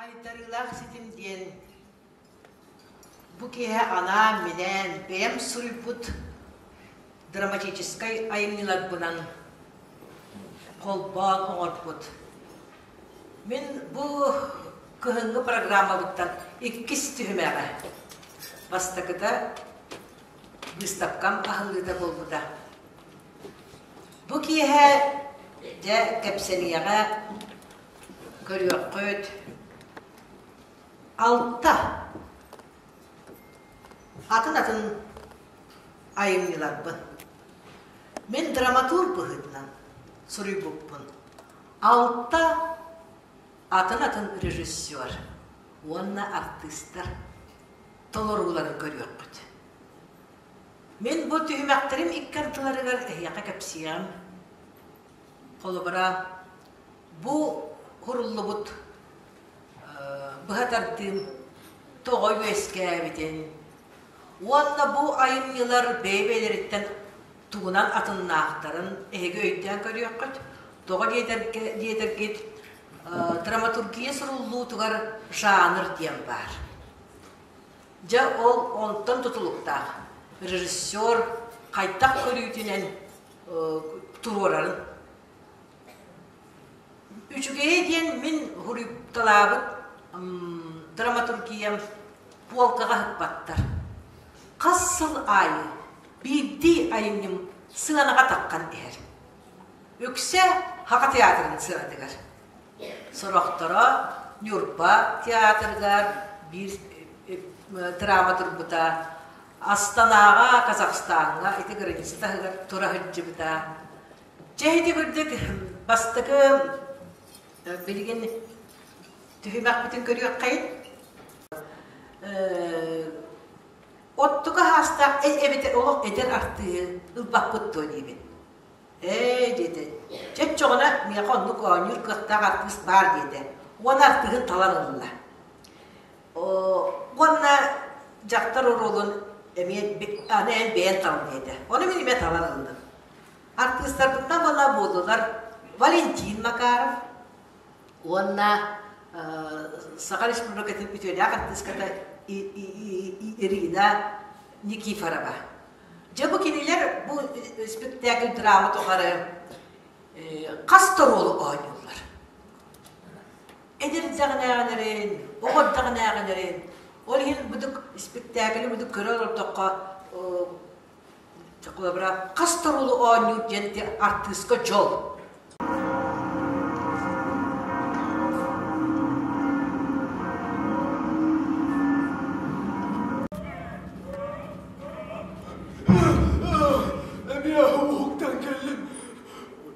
Айдарыылаах ситим диэн бу киэһэ анаан-минээн бэйэм суруйбут драматическай айымньыларбынан холбоон оҥорбут. Мин бу кыһыҥҥы программабыттан иккис түһүмэҕэ бастакыта быыстапкам аһыллыыта буолбута. Бу киэһэ дьэ кэпсэниэҕэ Көрүөххүт. Алта атын-атын айымньыларбын. Мин драматург быһыытынан суруйбуппун. Алта атын-атын режиссер уонна артыыстар толорууларын көрүөххүт. Мин бу түһүмэхтэрим икки ардыларыгар эһиэхэ кэпсиэҕим. Холобура, бу куруллубут быһа тардыым тоҕо үөскээбитин уонна бу айымньылар бэйэ-бэйэлэриттэн тугунан атыннаахтарын эһиги өйдөөн көрүөххүт. Тоҕо диэтэргит, драматургия суруллуутугар жанр диэн баар. Дьэ, ол онтон тутулуктаах. Режиссер хайдах көрүүтүнэн туруорарын. Үчүгэйэ диэн мин суруйталаабыт драматургиям полкаҕа ыһыкпаттар. Хас сыл аайы биирдии айымньым сыанаҕа таххан иһэр. Үксэ Саха театрын сыанатыгар. Сорохторо Ньурба театрыгар биир драма турбута, Астанаҕа, Казахстаҥҥа ити граница таһыгар тура сылдьыбыта. Дьэ ити курдук бастакы билигин түһүмэхпитин көрүөххэйин. Оттука хаастаах эбэтэр олох эдэр артыыһы ылбаппыт дуо диибин. Ээ диэтэ. Чэ оччоҕуна миэхэ оннук оонньуур кыахтаах артыыс баар диэтэ. Уонна артыыһын талан ылла. Уонна дьахтар оруолун эмиэ аны эн бэйэн тал диэтэ. Ону мин эмиэ талан ыллым. Артыыстарбыттан уонна буоллулар Валентин Макаров уонна Саха Республикатын үтүөлээх артыыската Ирина Никифорова. Дьэ бу кинилэр бу спектакль драма тухары хас да оруолу оонньууллар. Эдэр эрдэҕинээҕилэрин, оҕо эрдэҕинээҕилэрин, ол иһин будук спектаклы будук көрө олордоххо холобура хас да оруолу оонньуур диэн артыыска дьол. Эмиэ уһуктан кэллим.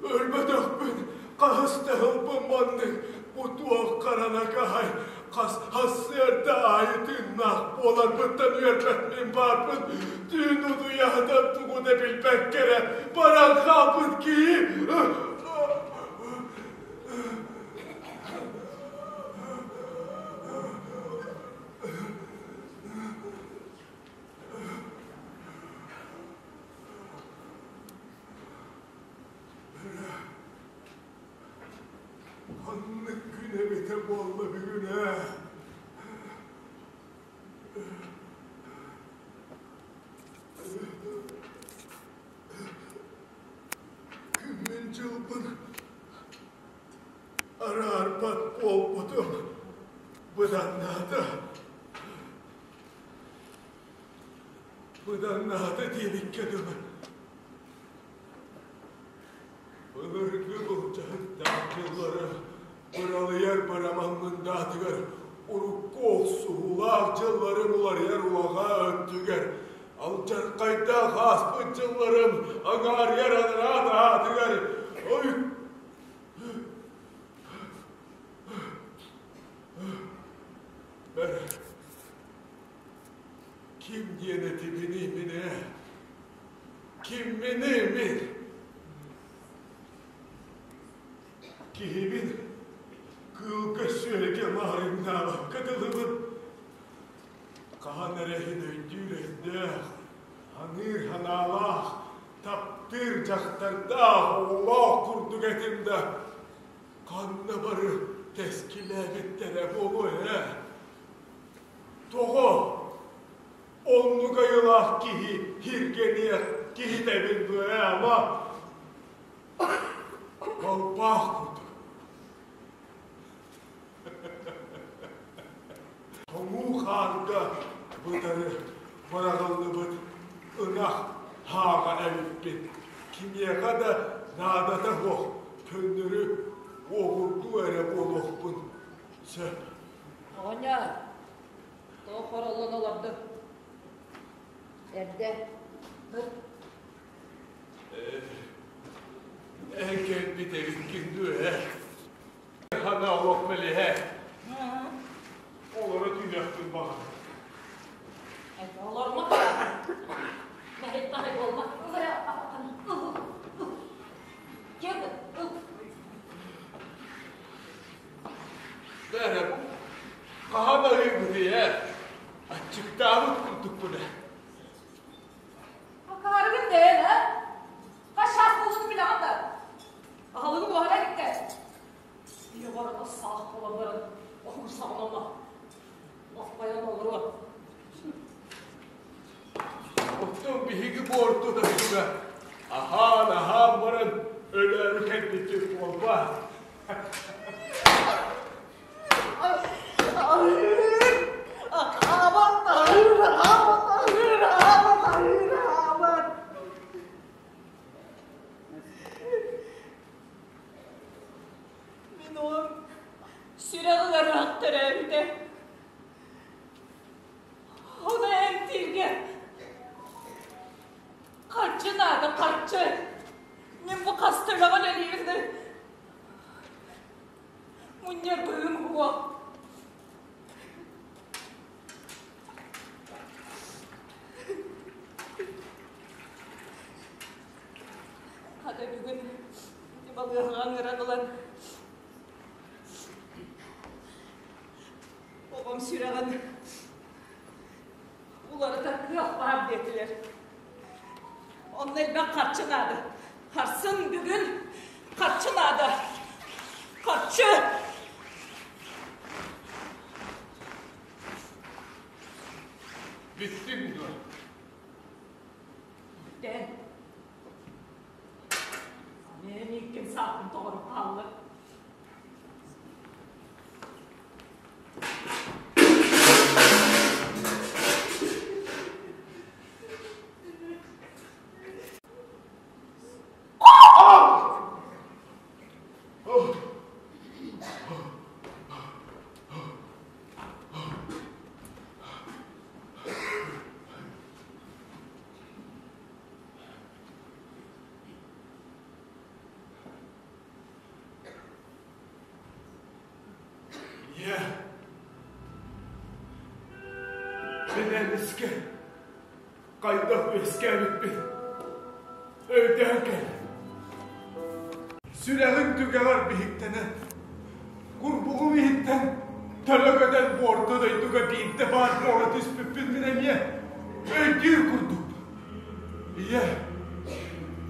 Өлбөтөхпүн, хаһыс да ылбын маннык бу туох харана каһай, хас сарсыарда аайы тыыннаах буоларбыттан үөрбэт мин баарбын, түүн утуйаһытан тугу да билбэккэ эрэ баран хаалбыт киһи. Ханнык күн эбитэ буолла бүгүн ээ? Күммүн-дьылбын араарбат буолбутум быданнаата. Быданнаата диэбиккэ дылы. Былыргы былдьаһыктаах дьыллары быралыйар быраман мындаатыгар урукку охсуһуулаах дьылларым уларыйар улаҕаа өттүгэр алдьархайдаах ааспыт дьылларым аҥаарыйар анараа таһаатыгар ой Бэр ким диэн этибиний мин ээ? Кимминий мин? Киһибин кыылга-сүөлгэ маарыҥнаабакка дылыбын. Хаһан эрэ иһин өйдүүр өйдөөх, аныыр санаалаах, таптыыр дьахтардаах, оҕолоох курдук этим да, ханна бары? тэскилээбиттэрэ буолуо ээ. Тоҕо? Оннук айылаах киһи һиргэниэх киһитэбин дуо ээ, ама? Балбаах курдук. Тоҥуу хаарга бытары быраҕыллыбыт ынах хааҕа эбиппин. Кимиэхэ да наадата суох көннөрү уоҕурдуу эрэ буолуохпун сөп. Оҕонньор, тоҕо хороллон олордуҥ? Эрдэ. Эн кэлбит эбиккин дуо, ээ? Хана олох мэлиһэ. Олоро түһүөхпүн баҕарабын. Олормо Мэһэй буолма. Бээрэ, хаһан аһыыбытый ээ? Аччыктаабыт курдукпун ээ. Акаарыгын дээн, а? Хас чаас буолбутун билэҕин да? Аһылыгы буһара иликтэр. Ийэҕэ саах буолан баран, оһуурсаҕын Махпайан олоруо. Оттон биһиги бу орто дойдуга аһаан-аһаан баран өлөөрү кэлбиппит буолбаат? Мин уол сүрэх ыарыһах төрөөбүтэ. Ону эмтииргэ харчы наада, харчы. Мин бу хаста үлэҕэ үлэлиибин да мунньар быһыым суох. Хата бүгүн балыыһаҕа ыҥыран ылан оҕом сүрэҕин уларытар кыах баар диэтилэр. Онно элбэх харчы наада. Харсын бүгүн харчы наада. Харчы! Бүттүҥ дуо? Бүттэ. Мен иккин сааппын тоҕоруп хаалла. Ийэ, мин эмискэ хайдах үөскээбиппин өйдөөн кэл. Сүрэҕиҥ түгэҕэр биһиктэнэн, курбугум иһиттэн төлө көтөн буорда дойдуга биирдэ баар буола түспүппүн мин эмиэ өйдүүр курдукпун. Ийэ,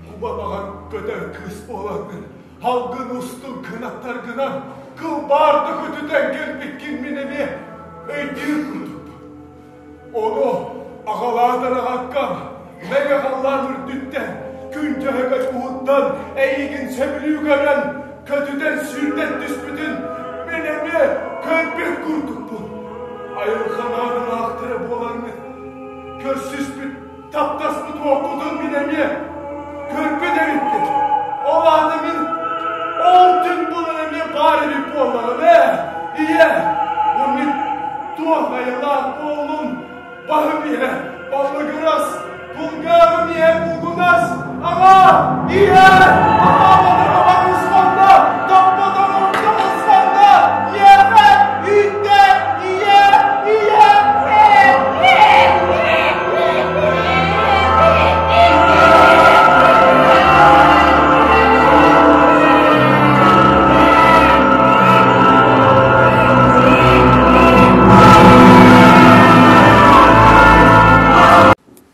куба баҕар көтөр кыыс буолаҥҥын, алгын устун кынаттаргынан кылбаарда көтүтэн кэлбиккин мин эмиэ өйдүүр курдукпун. Ону аҕалаатар аҕаккам, мэҥэ халлаан үрдүттэн, күн дьөһөгөй уһуттан эйигин сөбүлүү көрөн, көтүтэн сүүрдэн түспүтүн мин эмиэ көрбүт курдукпун. Айылҕа наадалаахтара буолаҥҥыт көрсүспүт, таптаспыт уоккутун мин эмиэ көрбүт эбиппин. Ол аата мин ол түн булан эмиэ баар эбит буоллаҕым ээ. Ийэ, бу мин туох айылаах буоллум, баһым иһэ баллыгырас, кулгааҕым иһэ куугунас, аҕаа, ийэ, аҕаа барыспанна, топпотон ордоҕуспанна, ийэҕэ, үүттэ, ийэ, ийэ,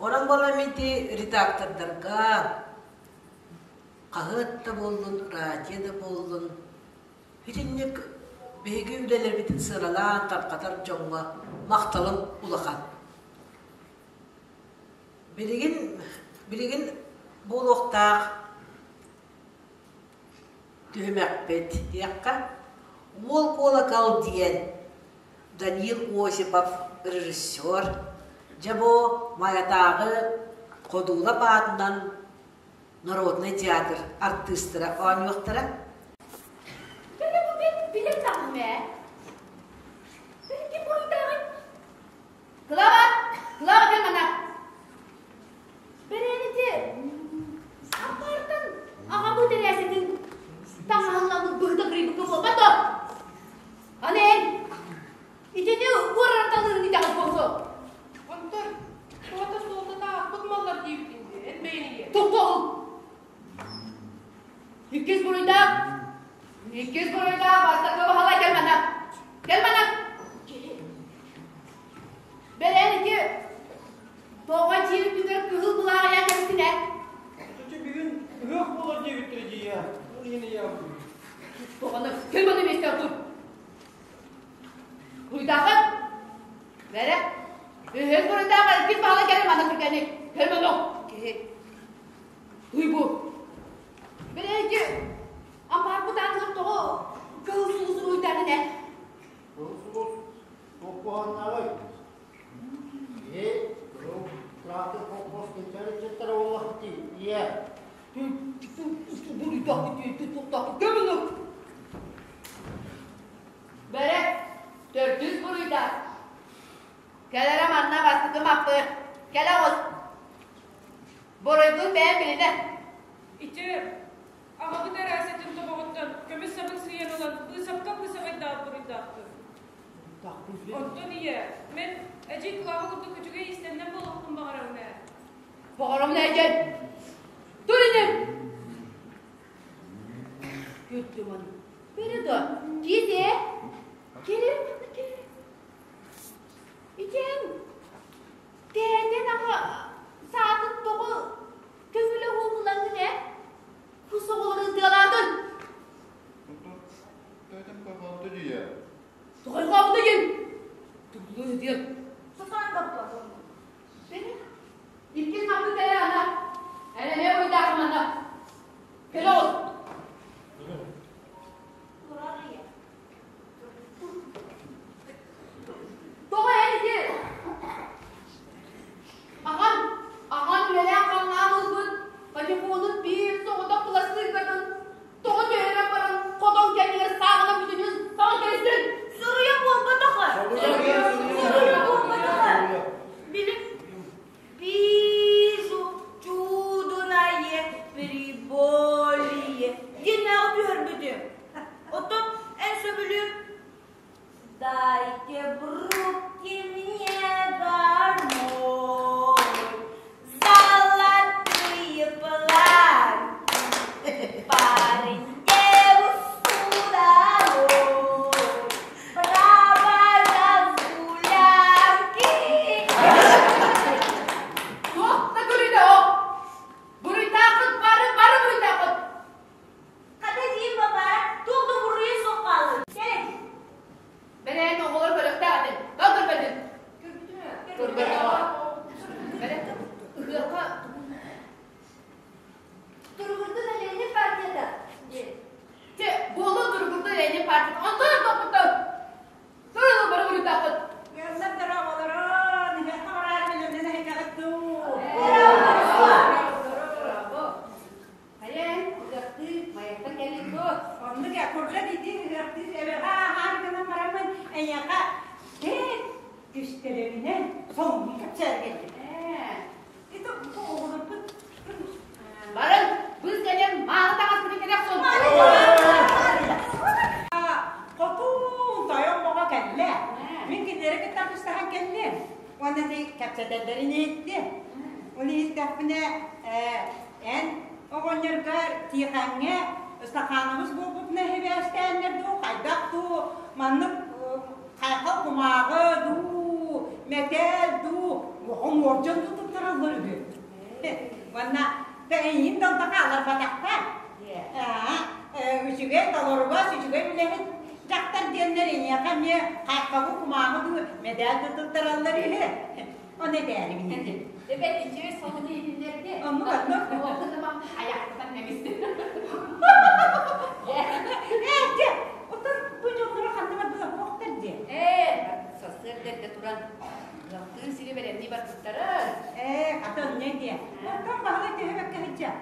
Онон буолан мин ити редактордарга хаһыат да буоллун. ойуулаан тарҕатар дьоҥҥо махталым улахан. Билигин, билигин буолуохтаах түһүмэхпит диэххэ, Уол куолакал диэн Данил Осипов режиссер, дьэ бу Майатааҕы Ходуулап аатынан народнай театр артыыстара оонньуохтара. Били бу билим даҕым ээ. Били ким буруйдааҕый? Клава! Клава кэл манна! Бэрээни ампаартан аҕабыт эрээсэтин таҥаһын быһыта кырыйбыкка буолбат дуо? Аны эн итини уорар талыырын итэҕэл буолсу. Онтон туота суолтата ааспыт маллар диэбитиҥ дии, эн бэйэҥ ийэ. Тохтоһул! Иккис буруйдаах! Иккис буруйдаах бастакы баһылай кэл манна! Кэл манна! Бэлээн ити тоҕо дьиэ үрдүгэр кыһыл былааҕы ыйаан кэбистин ээ? Чэ бүгүн ыһыах буолар диэбиттэрэ дии ийээ. Ол иһин ыйаабын. Тоҕону кэл манна миэстэҕэ тур. Буруйдааххын? Бэрэ. Үһүс буруйдаах иккис баһылай кэлин манна түргэнник. Кэл манна. Киһи. Ый бу. Бэрэ ити ампаарбыт ааныгар тоҕо кыһыл сулус уруйдаатын ээ? Кыһыл сулус туох куһаҕаннааҕый? Киһи кыһыл трактор колхоз кэнчээри ыччаттара буоллахпыт дии, ийээ. Бэрэ, төрдүс буруйдаах. Кэлэрэ манна бастакы маппы. Кэлэ оҕус. Буруйгун бэйэм билинэ. Ити аҕабыт эрээсэтин тобоҕуттан көмүс сабын сыыйан ылан быысапка быысабайдаах буруйдаахпын. Оттон ийэ, мин эдьиий Клава курдук үчүгэй иистэнньэҥ буолуохпун баҕарабын ээ. Баҕарабын ээ диэн. Тур ини! Күттүм аны. Бери да, киит ээ. Кэлэр манна кэлэр. Итиэн, тээтэн аҕа саатын тоҕо көҥүлэ уһуллаҥҥын ээ? Кус оҕолору ытыалаатын. Төөтөм кохоотто дьиэ. Тоҕойҕообута диэн. Туллуу диэн. Сатаан баппа. Бери. Иккис маппы кэлэ ана. Эн эмиэ буйдаахым ана. Кэлэ оҕус. Турар ийэ. Тоҕо эн ити аҕан аҕан үлэлээн-хамнаан ылбыт патефонун биир соҕотох пластинкатын тоҕо түһэрэн баран хотон кэннигэр сааҕынан бүтүнүн саҥа кэбистин! Суруйа буолбатаха! Суруйа буолбатаха! Били Вижу чудное приболье диэннээҕи түһэрбитим. Оттон эн сөбүлүүр Дайте в руки мне гармонь, золотые планки, парень девушку домой, провожал с гулянки. Туох да күлүнэ ол! Буруйдааххыт бары бары буруйдааххыт! Хата диим папа, туох да буруйа суох хааллын. Кэлин. Бэрээн оҕолор көрүөхтээх этин. Тоҕо көрбөтүн? Көрбөтөҕө. Бэрэ, ыһыахха Туругурдун Ленин партията. Чэ, буолуо туругурдун Ленин партията. Онтон ортоппуттан. Туругу бары буруйдааххыт. Ыаллар дорооболорун, ыһыахха бараар бэлэмнэн эһэкэҕит дуу. Браво! Хайа, ыһыахтыы Майаттан кэллиҥ дуо? Оннук ээ, курга дии ыһыахтыы эбэҕэ ааһаары гынан бараммын, эйиэхэ кэт түстэрэринэн соҥнуу кэпсээргэ Ээ, Это бу оҕолорбут Барын, быыс кэлэн мааны таҥаспытын кэтэх сон. Хотун тойон моҕо кэллэ. Мин кинилэри кытта быстаһан кэллим. Уонна ти кэпсэтэллэрин иһиттим. Оны иһиттэхпинэ, эн оҕонньоргор Тиэхэҥҥэ Стахановыс буолбутуна сибээстээннэр дуу, хайдах дуу, маннык хайхал кумааҕы дуу, мэтээл дуу, оҕом уордьан дуу туттараллар үһү. Уонна эйиин да хааларбатахтар. Үчүгэй толоругас, үчүгэй үлэһит дьахтар. диэннэр эйиэхэ эмиэ хайхабы кумааҕы дуу мэдээл да туттараллар үһү. Ону этээрибин ити. Эбэт иччибит сонун иһитиннэрди. Оннук оннук. Уолтун айахтан мэгистин. Ээ, дьэ, оттон бу дьонноро ханна бардылар туохтар дии? Ээ, сарсыарда эрдэ туран ыалтыыр сири бэлэмнии барбыттара. Ээ, хата онньо диэ. Оттон Баһылай төһө бэккэ сылдьар?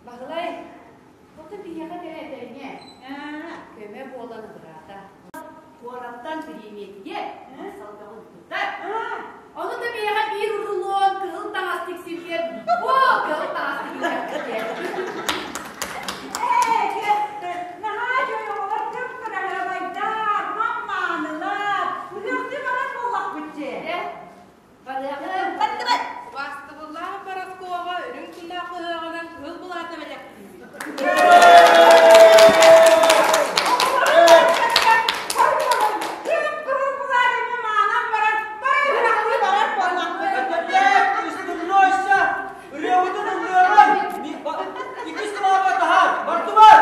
Баһылай, оттон биһиэхэ кэлэ этэҥҥэ. Көмө буолан быраата. Куораттан бириэмийэтигэр салгаҕын ыыппыттар. Ону да биһиэхэ биир рулон кыһыл таҥас тиксибитигэр бу кыһыл таҥас тигиллэр. Ээ, наһаа дьой оҕолор кып-кыраһыабайдар, маммаанылар, ыһыахтыы барар буоллахпыт дии. Барыаҕын. Бардыбыт. Убаастабыллаах Парасковаҕа үрүҥ туннаах ыһыаҕынан кыһыл былаата бэлэхтиибит. Ырыабытын ыллыаҕай! Иккис кылааба таһаар! Бардыбар!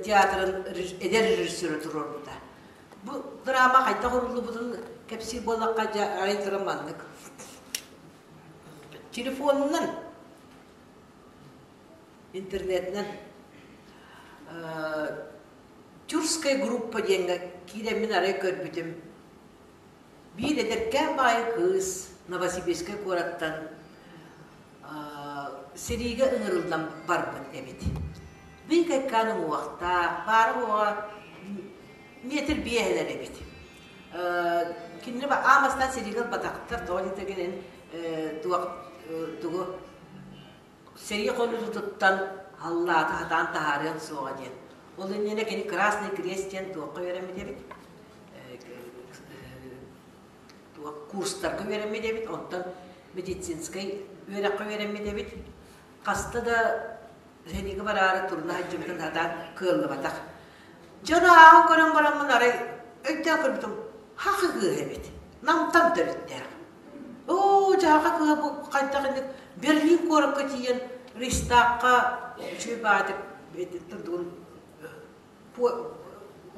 Театрын эдэр режиссера туруорбута. Бу драма хайдах уруллубутун кэпсиир буоллахха дьэ арай туран маннык. Телефонунан, интернетинэн Тюркская группа диэҥҥэ киирэммин арай көрбүтүм. Биир эдэркээн баайы кыыс Новосибирскай куораттан сэриигэ ыҥырыллан барбыт эбит. Биир кайкаан уҥуохтаах, баара-суоҕа метр биэһэлэр эбит. Кинини аан бастаан сэриигэ ылбатахтар, тоҕо диэтэргин туох тугу сэрии хонуутуттан халлааты хатаан таһаарыан суоҕа диэн. Ол иннинэ кини Красный Крест диэн туохха үөрэммит эбит туох курстарга үөрэммит эбит, онтон медицинскэй үөрэххэ үөрэммит эбит. Хаста да сэриигэ бараары турна сылдьыбытын сатаан кыаллыбатах. Дьону ааҕан көрөн бараммын арай өйдөөн көрбүтүм хахы кыыһа эбит. Намтан төрүттээх. Оо, дьааха кыыһа бу хайдах инник Берлин куоракка тиийэн Рейхстагка үчүгэй баҕайытык тугун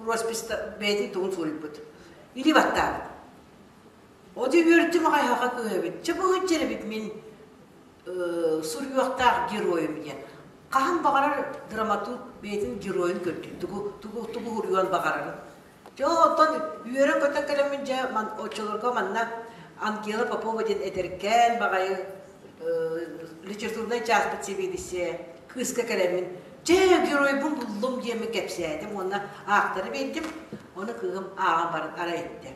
росписта бэйэтин тугун суруйбут. Илии баттаабыт. Оду үөрдүм аҕай хаха кыыһа эбит. Чэ бу сылдьар эбит мин суруйуохтаах геройум диэн. Хаһан баҕарар драматург бэйэтин геройун көрдүүр, тугу, тугу, тугу суруйуон баҕарарын. Дьэ, оттон үөрэн-көтөн кэлэммин дьэ, оччолорго манна Ангела Попова диэн эдэркээн баҕайы литературнай чааспыт сэбиэдиссэйэ кыыска кэлэммин, дьэ, геройбун буллум диэммин кэпсээтим уонна аахтара биэрдим. Ону кыыһым ааҕан баран арай эттэ.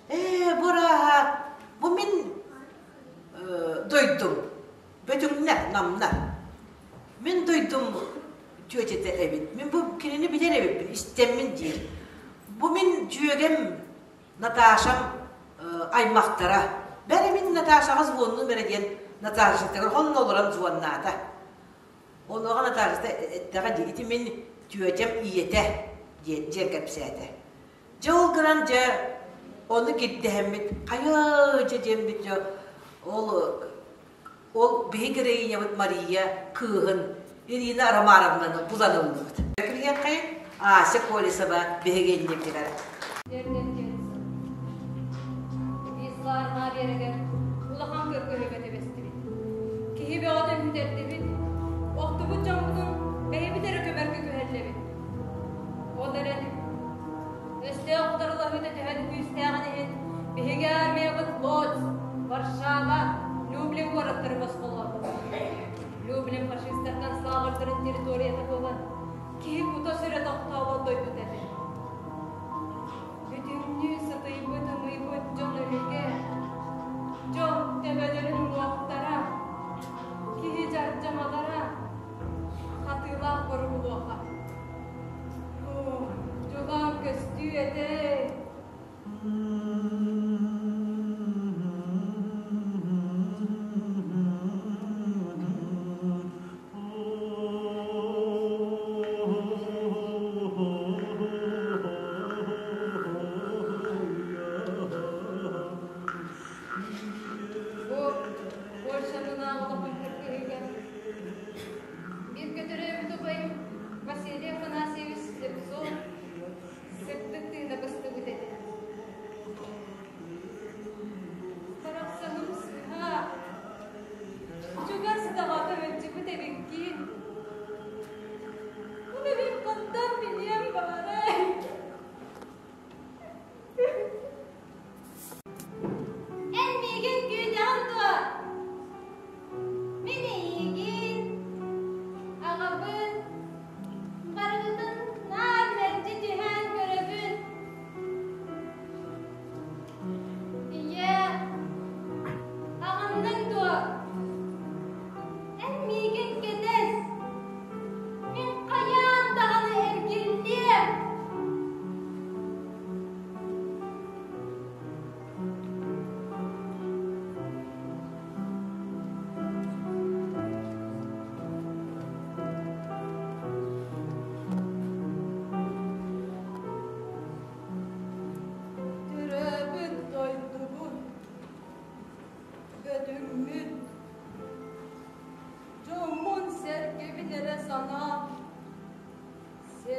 Ээ, бу арааһа, бу мин дойдум, Бөтүҥнэр, Намнар. Мин дойдум түөтэтэ эбит. Мин бу кинини билэр эбиппин, истэммин диир. Бу мин дьүөгэм Наташам аймахтара. Бэрэ мин Наташаҕа звоннуум эрэ диэн Наташатыгар хонно олорон звоннаата. Онуоха Наташата эттэҕэ дии, ити мин түөтэм ийэтэ диэн дьиэ кэпсээтэ. Дьэ ол гынан дьэ ону кирдэһэммит хайа дьэ диэммит дьэ ол ол биһи героинябыт Мария кыыһын Ирина Романовнаны булан ыллыбыт. Кириэххэ Ася Колесова биһиги иннибитигэр. Висларна биэрэгэр улахан көргөһүгэ тэбэстибит. Киһи бөҕөтүн бүтэрдибит. Охтубут дьоммутун бэйэбит эрэ көмөргө күһэллэбит. Ол эрэн, өстөөх утарылаһыыта төһөн күүстээҕин иһин, биһиги армиябыт Лодзь, Варшава, Люблин куораттары босхолообут. Люблин фашистар концлагердарын территорията буолан, киһи кута-сүрэ тохтообот дойдута этэ. Бүтүннүү сытыйбыт-ымыйбыт дьон өлүгэ, дьон төбөлөрүн уҥуохтара, киһи дьардьамалара, хатыылаах боругулуоха. Оо, дьулаан көстүү этэй!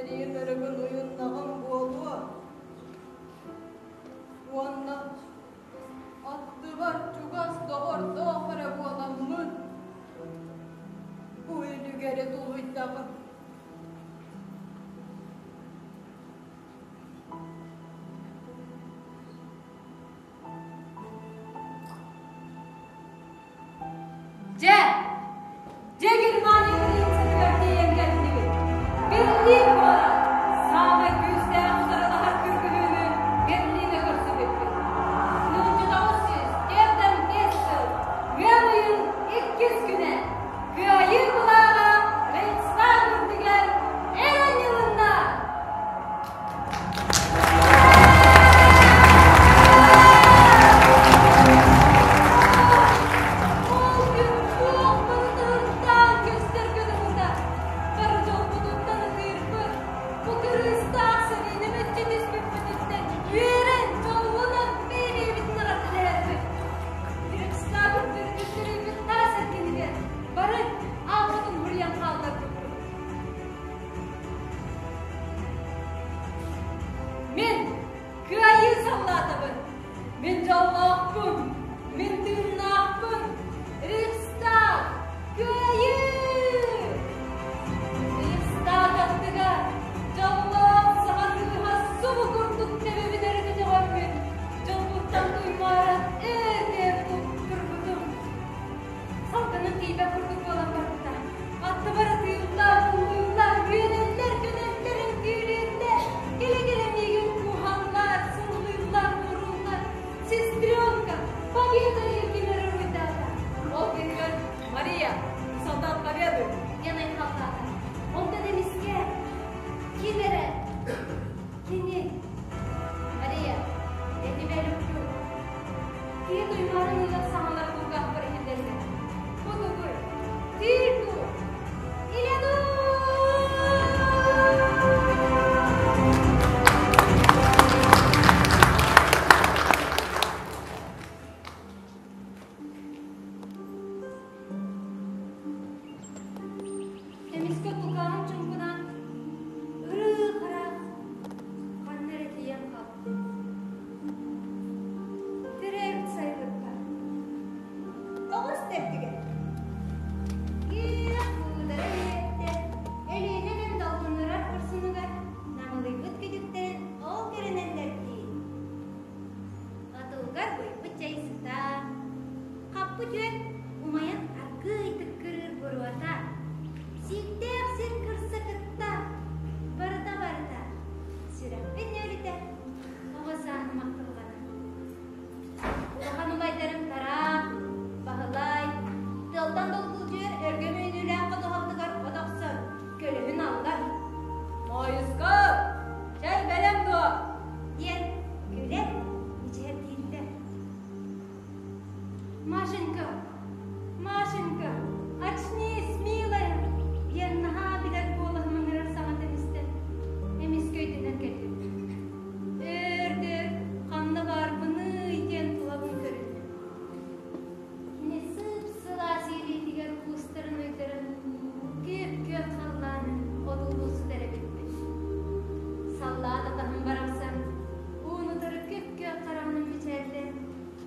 Эрэйин өрөгүн уйуннаҕым буолуо. Уонна аттыбар чугас доҕордоох эрэ буоламмын, бу үлүгэри тулуйдаҕым. Дьэ, дьэ Германия границатыгар тиийэн кэллибит. Берлин куорат саамай күүстээх утарылаһар кыргыһыыны Берлиҥҥэ көрсүбүппүт. 1900 Керден сыл ыам ыйын иккис күнэ Кыайыы былааҕа Рейхстаг үрдүгэр эр анньылынна! Ол күн туох барыта ыртаан көстөр гынабыта. Бары дьолбутуттан ытыырбыт, бу кырыыстаах сэриини мүччү түспүппүтүттэн үөрэн, дьоллонон бэйэ-бэйэбитин эҕэрдэлэһэрбит. Рейхстаг үрдүгүн төрүйбүт таас эркинигэр бары ааппытын суруйан хаалларбыппыт. Мин кыайыы саллаатабын! Мин дьоллоохпун! Мин тыыннаахпын! Рейхстаг! Кыайыы! Рейхстаг аттыгар дьоллоох саха кыыһа субу курдук төбөбүн өрө көтөҕөммүн дьолбуттан туймааран ээр-ээр турбутум. Салгыным тиийбэт курдук буолан барбыта. Аттыбар ытыыллар, ыллыыллар, үөрэллэр, көнөллөр, үҥкүүлүүллэр. Кэлэ-кэлэ миигин кууһаллар, сыллыыллар, урууллар. Сестренка, Победа диэн уруйдаата. Ол кэмигэр Мария, солдат Победы диэн айхаллаата. Онтон эмискэ ким эрэ кини Мария, я тебя люблю Киһи туймаарын ыла саҥалар кулгаахпар иһиллэллэр. Бу тугуй? Түүл дуу? Илэ дуу? Эмискэ кулгааҕым чуҥкунаан ырыы-хараах ханна эрэ тиийэн хаалбытым. Төрөөбүт сайылыкпар. Оҕус тэптигэр. Күөх куудара үөттэ, Өлүөнэ эбэм долгуннурар курсунугар намылыйбыт күтүктэрин ол көрүнэллэр дии. Отуугар буйбут чэй сыта, хаппыт үөт умайан аргыый тыккырыыр буруота, сииктээх сир кырса кытта, барыта-барыта сүрэхпин ньүөлүтэ оҕо сааһым ахтылҕана. Улахан убайдарым Тараах, Баһылай, тыалтан долгулдьуйар өргөм үүнүүлээх ходуһабытыгар от охсон, көлөһүн аллар. Моойуска, чэй бэлэм дуо? диэн күлэн мичээрдииллэр. Машенька, Машенька, очнись, милая! диэн наһаа билэр куолаһым ыҥырар саҥатын истэн, эмискэ өйдөнөн кэллим. Өр-дөр ханна баарбыный диэн тулабын көрүннүм. Кини сып-сылаас илиитигэр куустарын уйдаран күп-күөх халлаанын одуулуу сытар эбиппин. Саллаат атаһым барахсан уун-утары күп-күөх хараҕынан мичээрдээн,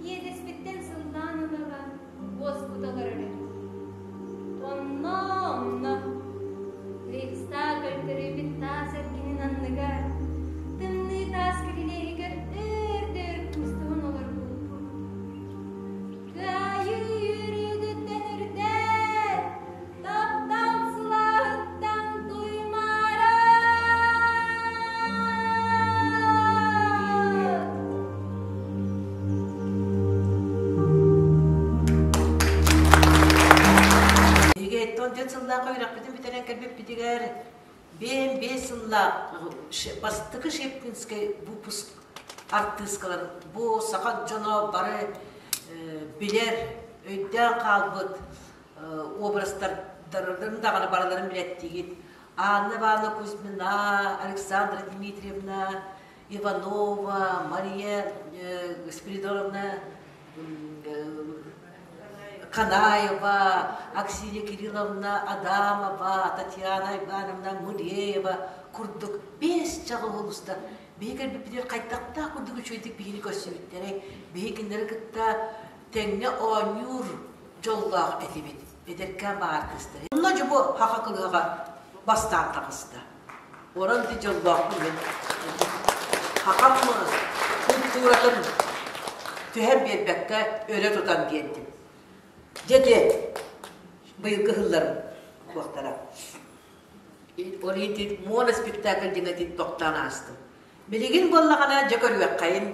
иэдэспиттэн сыллаан ыла-ыла уоскута олорор эбит. Онно, онно Рейхстаг өлтөрүйбүт таас эркинин анныгар, тымныы таас кирилиэһигэр өр-дөр куустуһан олорбуппут. Кыайыы үөрүүтүттэн үрдээр, таптал сылааһыттан туймаара! Биһиги 74 сыллаах үөрэхпитин бүтэрэн кэлбиппитигэр биэм биэс сыллаах бастакы Шептинскэй выпуск артыыскалар бу саха дьоно бары билэр, өйдөөн хаалбыт образтардарын даҕаны барыларын билэттигит. Анна Ивановна Кузьмина, Александра Дмитриевна Иванова, Мария Спиридоновна. Канаева, Аксинья Кирилловна Адамова, Татьяна Ивановна Муреева курдук биэс чаҕыл улуустар биһи кэлбиппитигэр хайдахтаах курдук үчүгэйдик биһини көрсүбүттэрэй, биһи кинилэри кытта тэҥҥэ оонньуур дьоллоох этибит, эдэркээн баҕар кыыстар. Онно дьэ бу хаха кылыһаҕа бастаан таҕыста. Орон ити дьоллоохпун мин. Хахам культуратын түһэн биэрбэккэ өрө тутан биэрдим. Дьэ ити быйылгы ыһылларым туохтара. Ол иһин моно-спектакль диэн ити тохтоон аастым. Билигин буоллаҕына дьэ көрүөххэйин.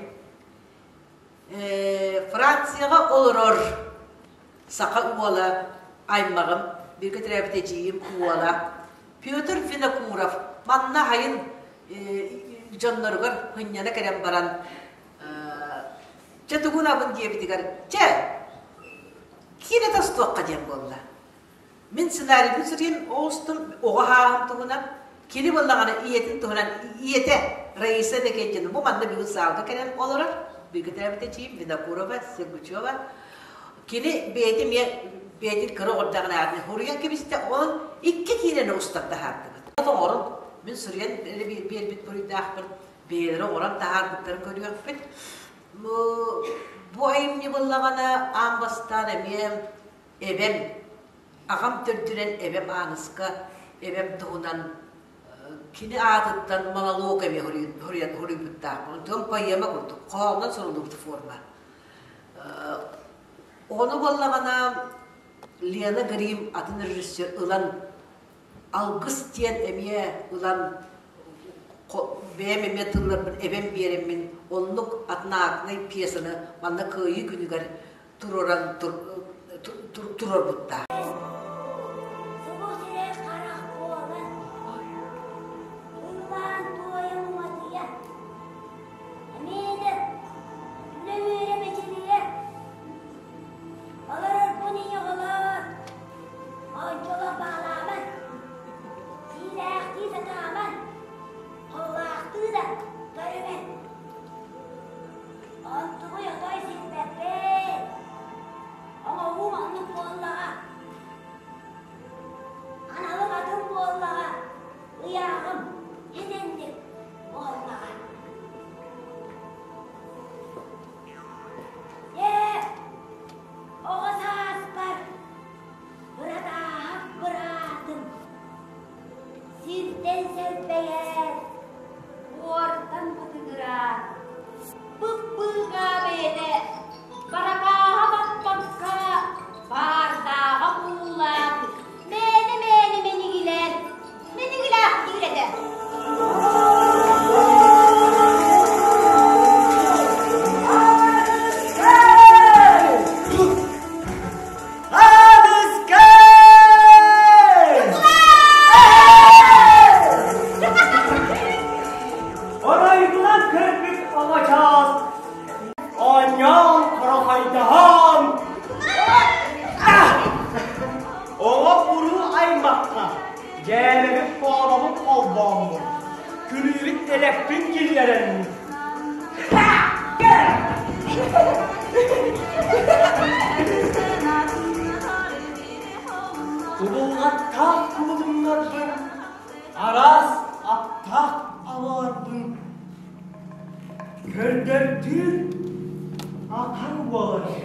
Францияҕа олорор саха уола аймаҕым, бииргэ төрөөбүт эдьиийим уола Петр Винокуров манна айын дьонноругар сынньана кэлэн баран чэ тугунабын диэбитигэр чэ киинэ тостуохха диэн буолла. Мин сценарийбын суруйан оҕустум оҕо ааһым туһунан, кини буоллаҕына ийэтин туһунан ийэтэ Раиса Иннокентьевна бу манна бүгүн саалга кэлэн олорор, бииргэ төрөөбүт эдьиийим Винокурова, Сергучева. Кини бэйэтэ эмиэ бэйэтин кыра оҕордоҕунаатын суруйан кэбистэ, онон икки киинэни устан таһаардыбыт. Оҥорон мин суруйан биэрбит буруйдаахпын бэйэлэрэ оҥорон таһаарбыттарын көрүөхпүт. Бу айымньы буоллаҕына аан бастаан эмиэ Эбэм, аҕам төрдүнэн эбэм Ааныска эбэм туһунан кини аатыттан монолог эмиэ суруйан суруйбуттаахпын. Онтон поэма курдук, хоһоонунан суруллубут форма. Ону буоллаҕына Лена Грим атын режиссер ылан алгыс диэн эмиэ ылан бэйэм эмиэ тылларбын эбэм биэрэммин оннук однакный пьесаны манна Кыайыы күнүгэр туруоран туруорбуттаах. Субу сирэй харах буолан, ыллаан туойа уматыйа, эмиэ да үлэ-үөрэ мичилийэ, олорорбун ийэ оҕолоор, ончулар баалааман, сиилээхтии сатааман, холлаахтыы да көрүмэн. Онтугуй отой сиппэппин. Оҥоһуум оннук буоллаҕа. Аналым атын буоллаҕа. Ыйааҕым итинник буоллаҕа. Ээ, оҕо сааспар быратааһап быраатым Сиртэн сэлбэйэр, буортан бытыгыраан, бып-быыгаа бэйэтэ баракааһа баппакка, баардааҕа буулаан, мээнэ-мээнэ мэнигилээн, мэнигилээх диир этэ. Оройгунан көрбүт оҕочоос оонньоон хорохойдоһон оҕо уруу аймахха дьээбэбит хообобут холбооммут күлүүбүт элэкпин киллэрэммит Кубулҕаттаах кубулуннарбын, араас аптаах алаарбын көрдөрдүүр ахан буолар.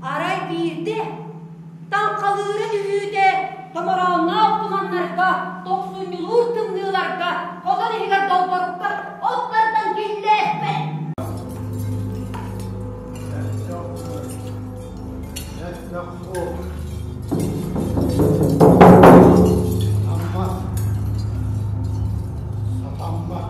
Арай биирдэ таҥхалыыра түһүүтэ томороонноох туманнарга, тохсунньулуур тымныыларга хотон иһигэр долборуктар от тардан киллээппэт. Сатаммат. Сатаммат.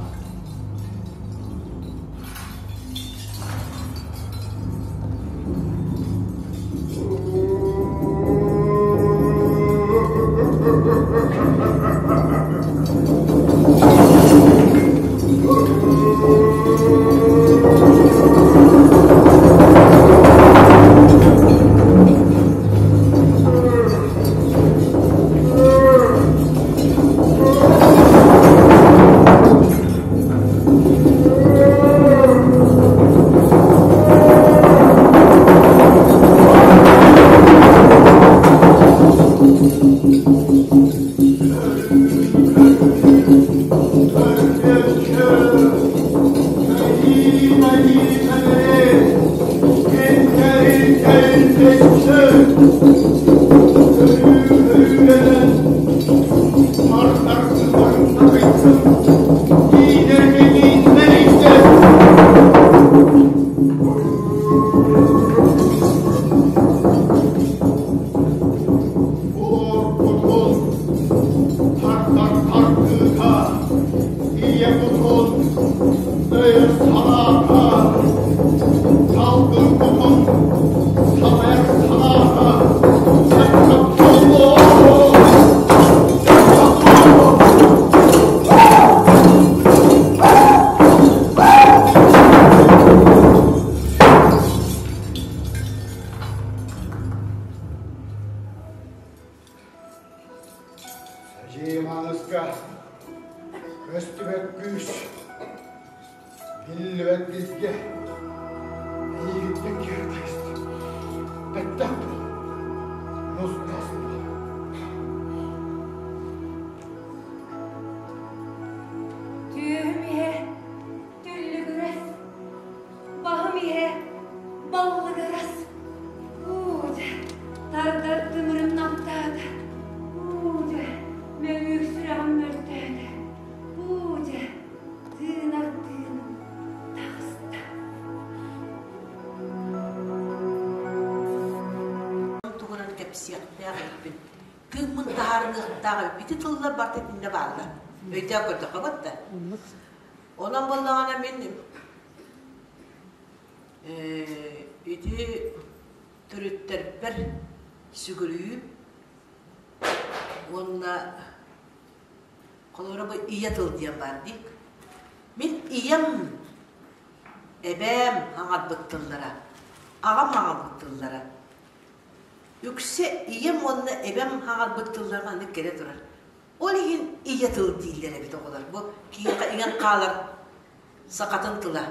Миинэргэ мииннэрийдэ. Буор кутун тардар тардыыта, ийэ кутун өйө санаата, салгын кутун салайар санаата, Садьыйманыска көстүбэт күүс, биллибэт билгэ эйигиттэн киэртэйст. Бэттэх буол, нус-хас буол. Түөһүм иһэ түллүгүрэс, баһым иһэ баллыгырас. Уу дьэ, тардар тымырым намтаата. Уу дьэ, мөҥүүр сүрэҕим мөлтөөтө. Уу дьэ, тыынар тыыным таҕыста. Туһунан кэпсиэхтээх эбиппин. Тыыммын таһаарыныахтаах эбиппин. Ити тыллар барыта итиннэ бааллар. Өйдөөн көрдөххө батта. Онон буоллаҕына мин ити төрүттэрбэр сүгүрүйүүм уонна холобура бу ийэ тыл диэн баар дии. Мин ийэм, эбээм аҥарбыт тыллара, аҕам аҥарбыт тыллара. Үксэ ийэм уонна эбэм аҥарбыт тыллара маннык кэлэ турар. Ол иһин ийэ тыл дииллэр эбит оҕолор. Бу киһиэхэ иҥэн хаалар сахатын тыла,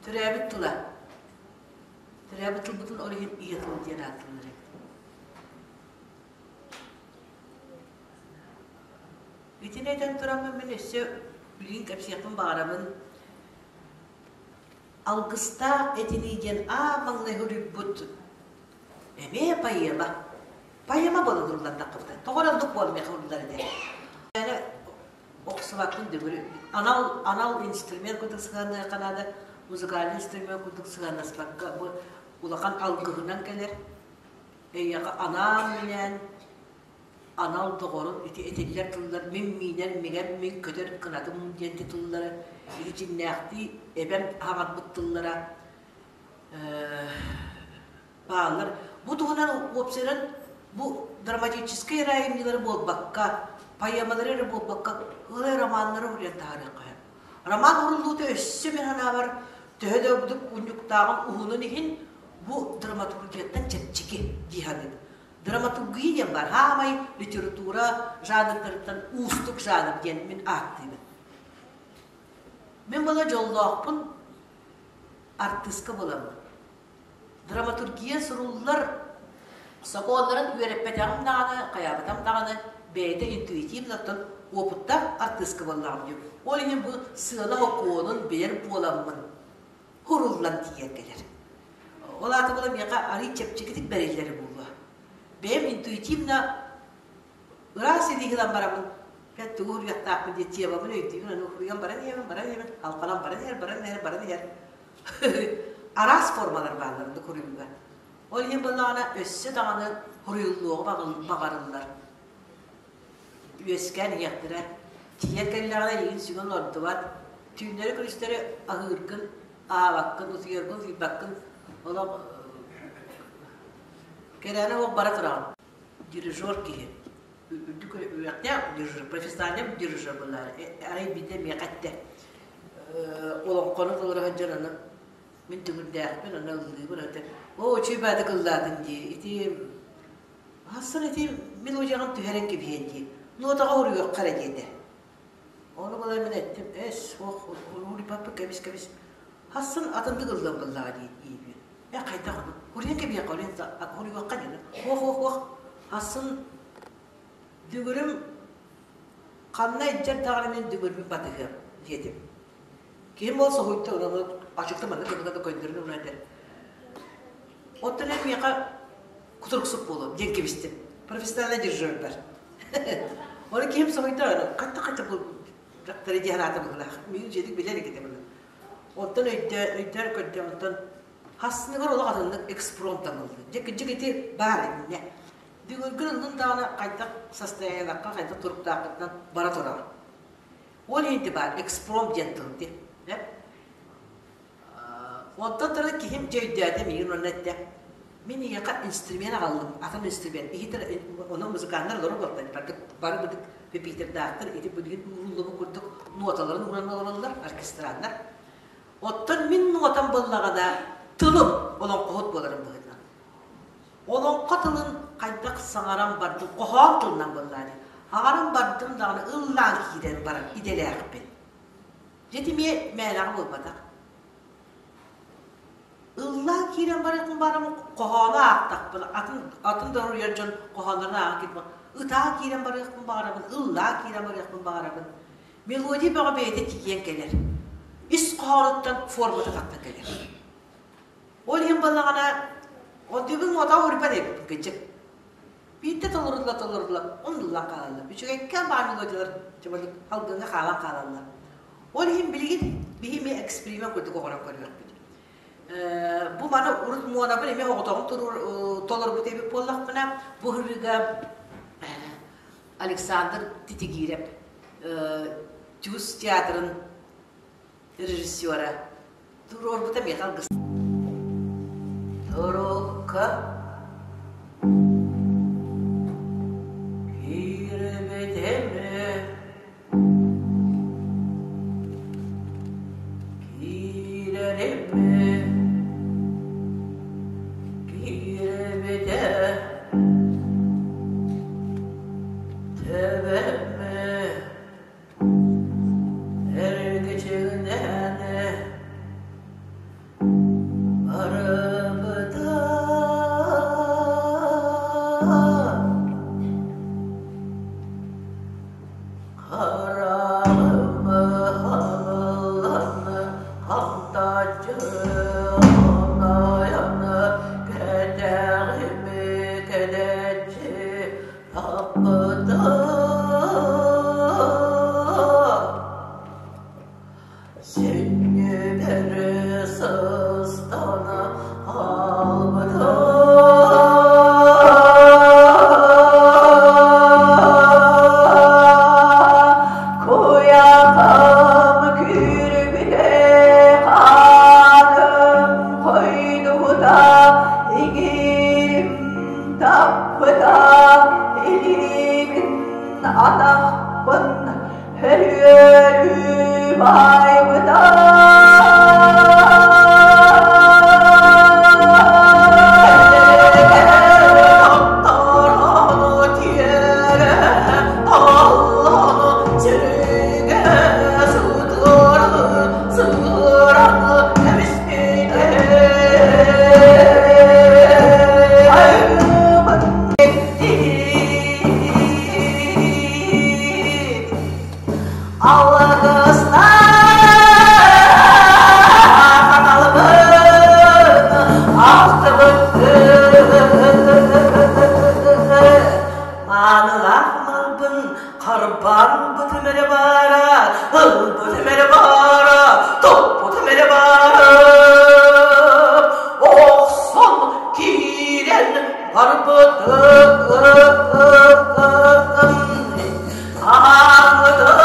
төрөөбүт тыла. Төрөөбүт тылбытын ол иһин ийэ тыл диэн ааттыыллар эбит. Итини этэн тураммын мин өссө билигин кэпсиэхпин баҕарабын. Алгыстаах этинии диэн аа маҥнай суруйбут эмиэ поэма. Поэма буолан суруллардаххыбыта. Тоҕо эрэ оннук буолан миэхэ суруллар этэ. Охсубаккын дүҥүрү. Анал, анал инструмент курдук сыһыанныахха наада, музыкальный инструмент курдук сыһыаннаспакка бу улахан алгыһынан кэлэр. Эйиэхэ анаан-минээн анал доҕорун ити этиллэр тыллар мин миинэр миҥэр мин көтөр кынатым диэн тыллары ити дьиҥнээхтии эбэм аһаҕарбыт тыллара бааллар. Бу туһунан уопсайынан бу драматическай эрэ айымньылары буолбакка, поэмалары эрэ буолбакка, ылай романнары уруйан таһаарыахха сөп. Роман уһуллуута өссө мин санаабар төһө да ордук унньуктааҕын уһунун иһин бу драматургияттан чэпчэки дии саныыбын. Драматургия диэн бар, хаамай литература жанрдарыттан уустук жанр диэн мин ааттыыбын. Мин була дьоллоохпун артыыска буоламмын. Драматургия суруллар сокуоннарын үөрэппэтэҕим даҕаны, хайаабатам даҕаны бэйэтэ интуитивно оттон уопуттаах артыыска буоллаҕым дии. Ол иһин бу сыана сокуонун билэр буоламмын куруллан тиийэн кэлэр. Ол аата була миэхэ арыый чэпчэкитик бэриллэрэ буолуо. Бэйэм интуитивно ыраас илии гынан бараммын Пет тугу уруйахтаахпын диye темабын өйдүүбүн, аны уруйан баран иһэбин, баран иһэбин, халҕанан баран иһэр, баран иһэр, баран иһэр. Араас формалар бааллар оннук уруйууга. Ол иһин буоллаҕына өссө даҕаны уруйуллуоҕу баҕарыллар. Үөскээн иһиэхтэрэ. Тиийэн кэллэҕинэ эйигин сүгүн олордубат. Түүннэри-күнүстэри аһыыргын, аһаабаккын, утуйаргын, утуйбаккын олох кэрээнэ суох бара тураҕын. Дирижер киһи. Үрдүк үөрэхтээх дирижер, профессиональный дирижер буоллаары. Арай биирдэ миэхэ эттэ. Олоҥхону толоро сылдьан аны мин түҥүрдээхпин, аны ыллыыбын этэ. Оо, үчүгэй баайдык ыллаатын дии. Ити Хассан ити мелодияҕын түһэрэн кэбиһиэн дии. Нотаҕа уруйуохха эрэ диэтэ. Ону буолан мин эттим, эс, суох, уруйбаппын кэбис-кэбис. Хассан атыннык ыллыам буоллаҕа дии диибин. Э, хайдах ону? Уруйан кэбиһиэххэ, уруйан уруйуохха диэн. Ох, ох, ох. Хассан дүҥүрүм ханна илдьэр даҕаны мин дүҥүрбүн батыһыам диэтим. Киһим ол соһуйда, ону ачыкта маннык гына да көннөрүн ууран этэр. Оттон эн миэхэ кутуруксук буолуом диэн кэбистим. Профессиональный дирижердар. Оны киһим соһуйда, хатта-хатта бу тары дии санаата быһыылаах. Миигин үчүгэйдик билэр эбит этэ Онтон өйдөөн көрдө, онтон хассыныгар олох атыннык экспромт таҥыллар. Дьэ, кырдьык ити баар иннэ. Бүгүҥкүн ыллын даҕаны хайдах состояниелахха, хайдах туруктааххытынан бара турар. Ол иһин ити баар экспромт диэн тыл ити. Онтон туран киһим дьэ өйдөөтө миигин уонна эттэ мин эйиэхэ инструмент аҕаллым, атын инструмент. Иһитэр ону музыканнар олорор буолтан бары быдык пепитердаахтар ити билигин ууруллубут курдук ноталарын ууран олороллор оркестраннар. Оттон мин нотам буоллаҕына тылым олоҥхоһут буоларым быһыытынан. Олоҥхо тылын хайдах саҥаран бардым, хоһоон тылынан буоллаҕа дии. Аҕаран бардым даҕаны ыллаан киирэн баран идэлээхпин. Дьэ ити эмиэ мээнэҕэ буолбатах. Ыллаан киирэн барыахпын баарым хоһоону аахтахпын, атын атын да уруйар дьон хоһооннорун ааҕан киирбин, ытаан киирэн барыахпын баҕарабын, ыллаан киирэн барыахпын баҕарабын. Мелодия бөҕө бэйэтэ тиийэн кэлэр. Ис хоһоонуттан формата тахсан кэлэр. Ол иһин буоллаҕына, онтуйбун муотаҕа уруйбат эбиппин кырдьык. Биирдэ толорулла толорулла умнуллан хаалаллар. Үчүгэйкээн баар мелодиялар чыбылык халгыҥҥа хаалан хаалаллар. Ол иһин билигин биһи эмиэ эксперимент курдук оҥорон көрүөхпүт. Бу маны урут муонабын эмиэ оҕотоҕун толорбут эбит буоллахпына, бу ырыыга Александр Титигиирэп Тюз театрын режиссера туруорбута миэхэ алгыс. Турукка киирбитим киирэрим киирбитэ төбөм Эргичиҥнээн барыбыта хараҕым аһыллан хантаччы хонойон кэтэҕим кэдэччи Сүнньүгэр сыстан хаалбытым Куйахам күүрбүтэ хааным хойдубута игирим Таппыта илиибин атахпын һөрүөрүү баайбыта. Маанылаах малбын харбаан ылбытым эрэ баара, ылбытым эрэ баара, туппутум эрэ баара. Охсон киирэн барбытым, ааммытым.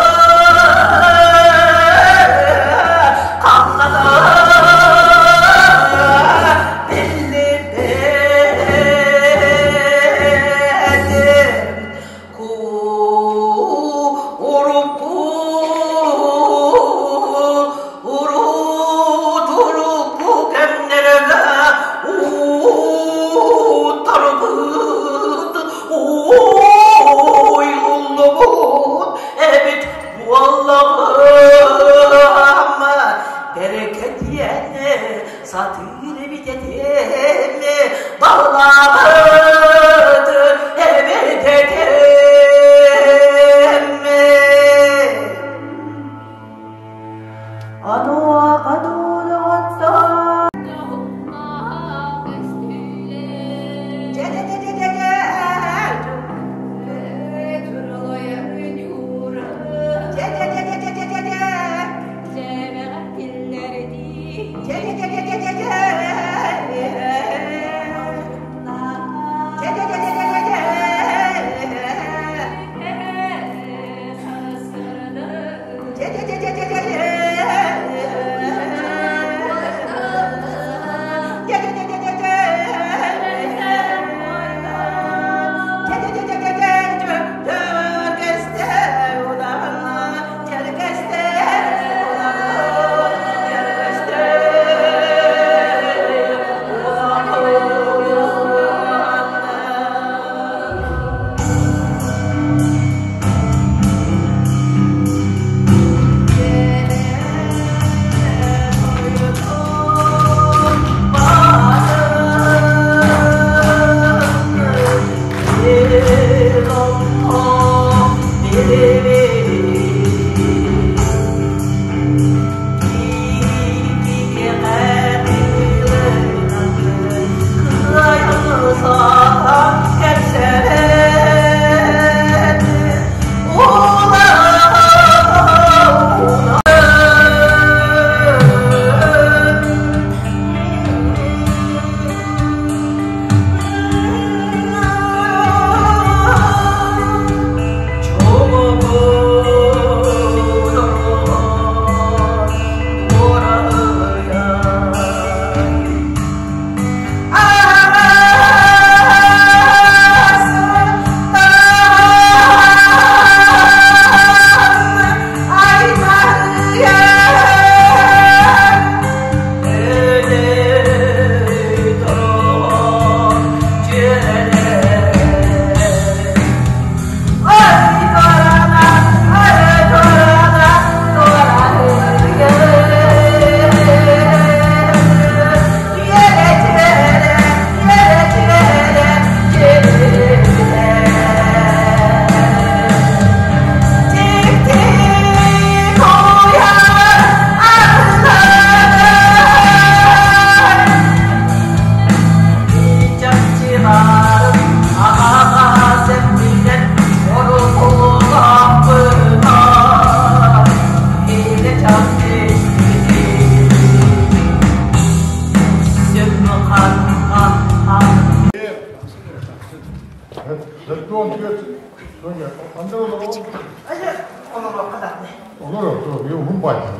Олорор, уһун баайдар.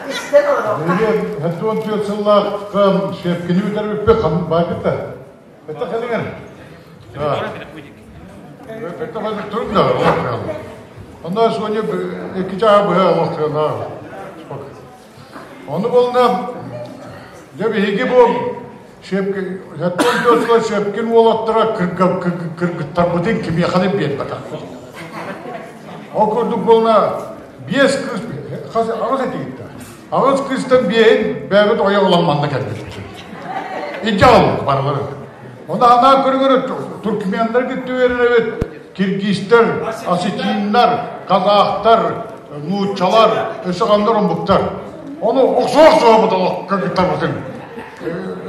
Истэн олорор. Биһиги 74 сыллаахха Щепкини бүтэрбиппит ханнык баайбыт да. Это кэлиҥэр. Это ханнык турун да олох Онно Соня икки чааһы быһа олох Ону буолна дьэ биһиги бу Щепкин 74 Щепкин уолаттара кыргыттарбытын кимиэхэ да биэрбэтэхпит. Ол курдук буолна биэс кыыс хас аҕыс этигиттэ. Аҕыс кыыстан биэһин бэйэбит ойох ылан манна кэлбиппит. Илдьэ аҕалбыт барыларын. Ону анаа көрүҥэр туркменнар кытта үөрэнэбит, киргизтэр, осетиннар, казахтар, нууччалар, өссө ханнар омуктар. Ону охсуох-охсуохпут олох кыргыттарбытын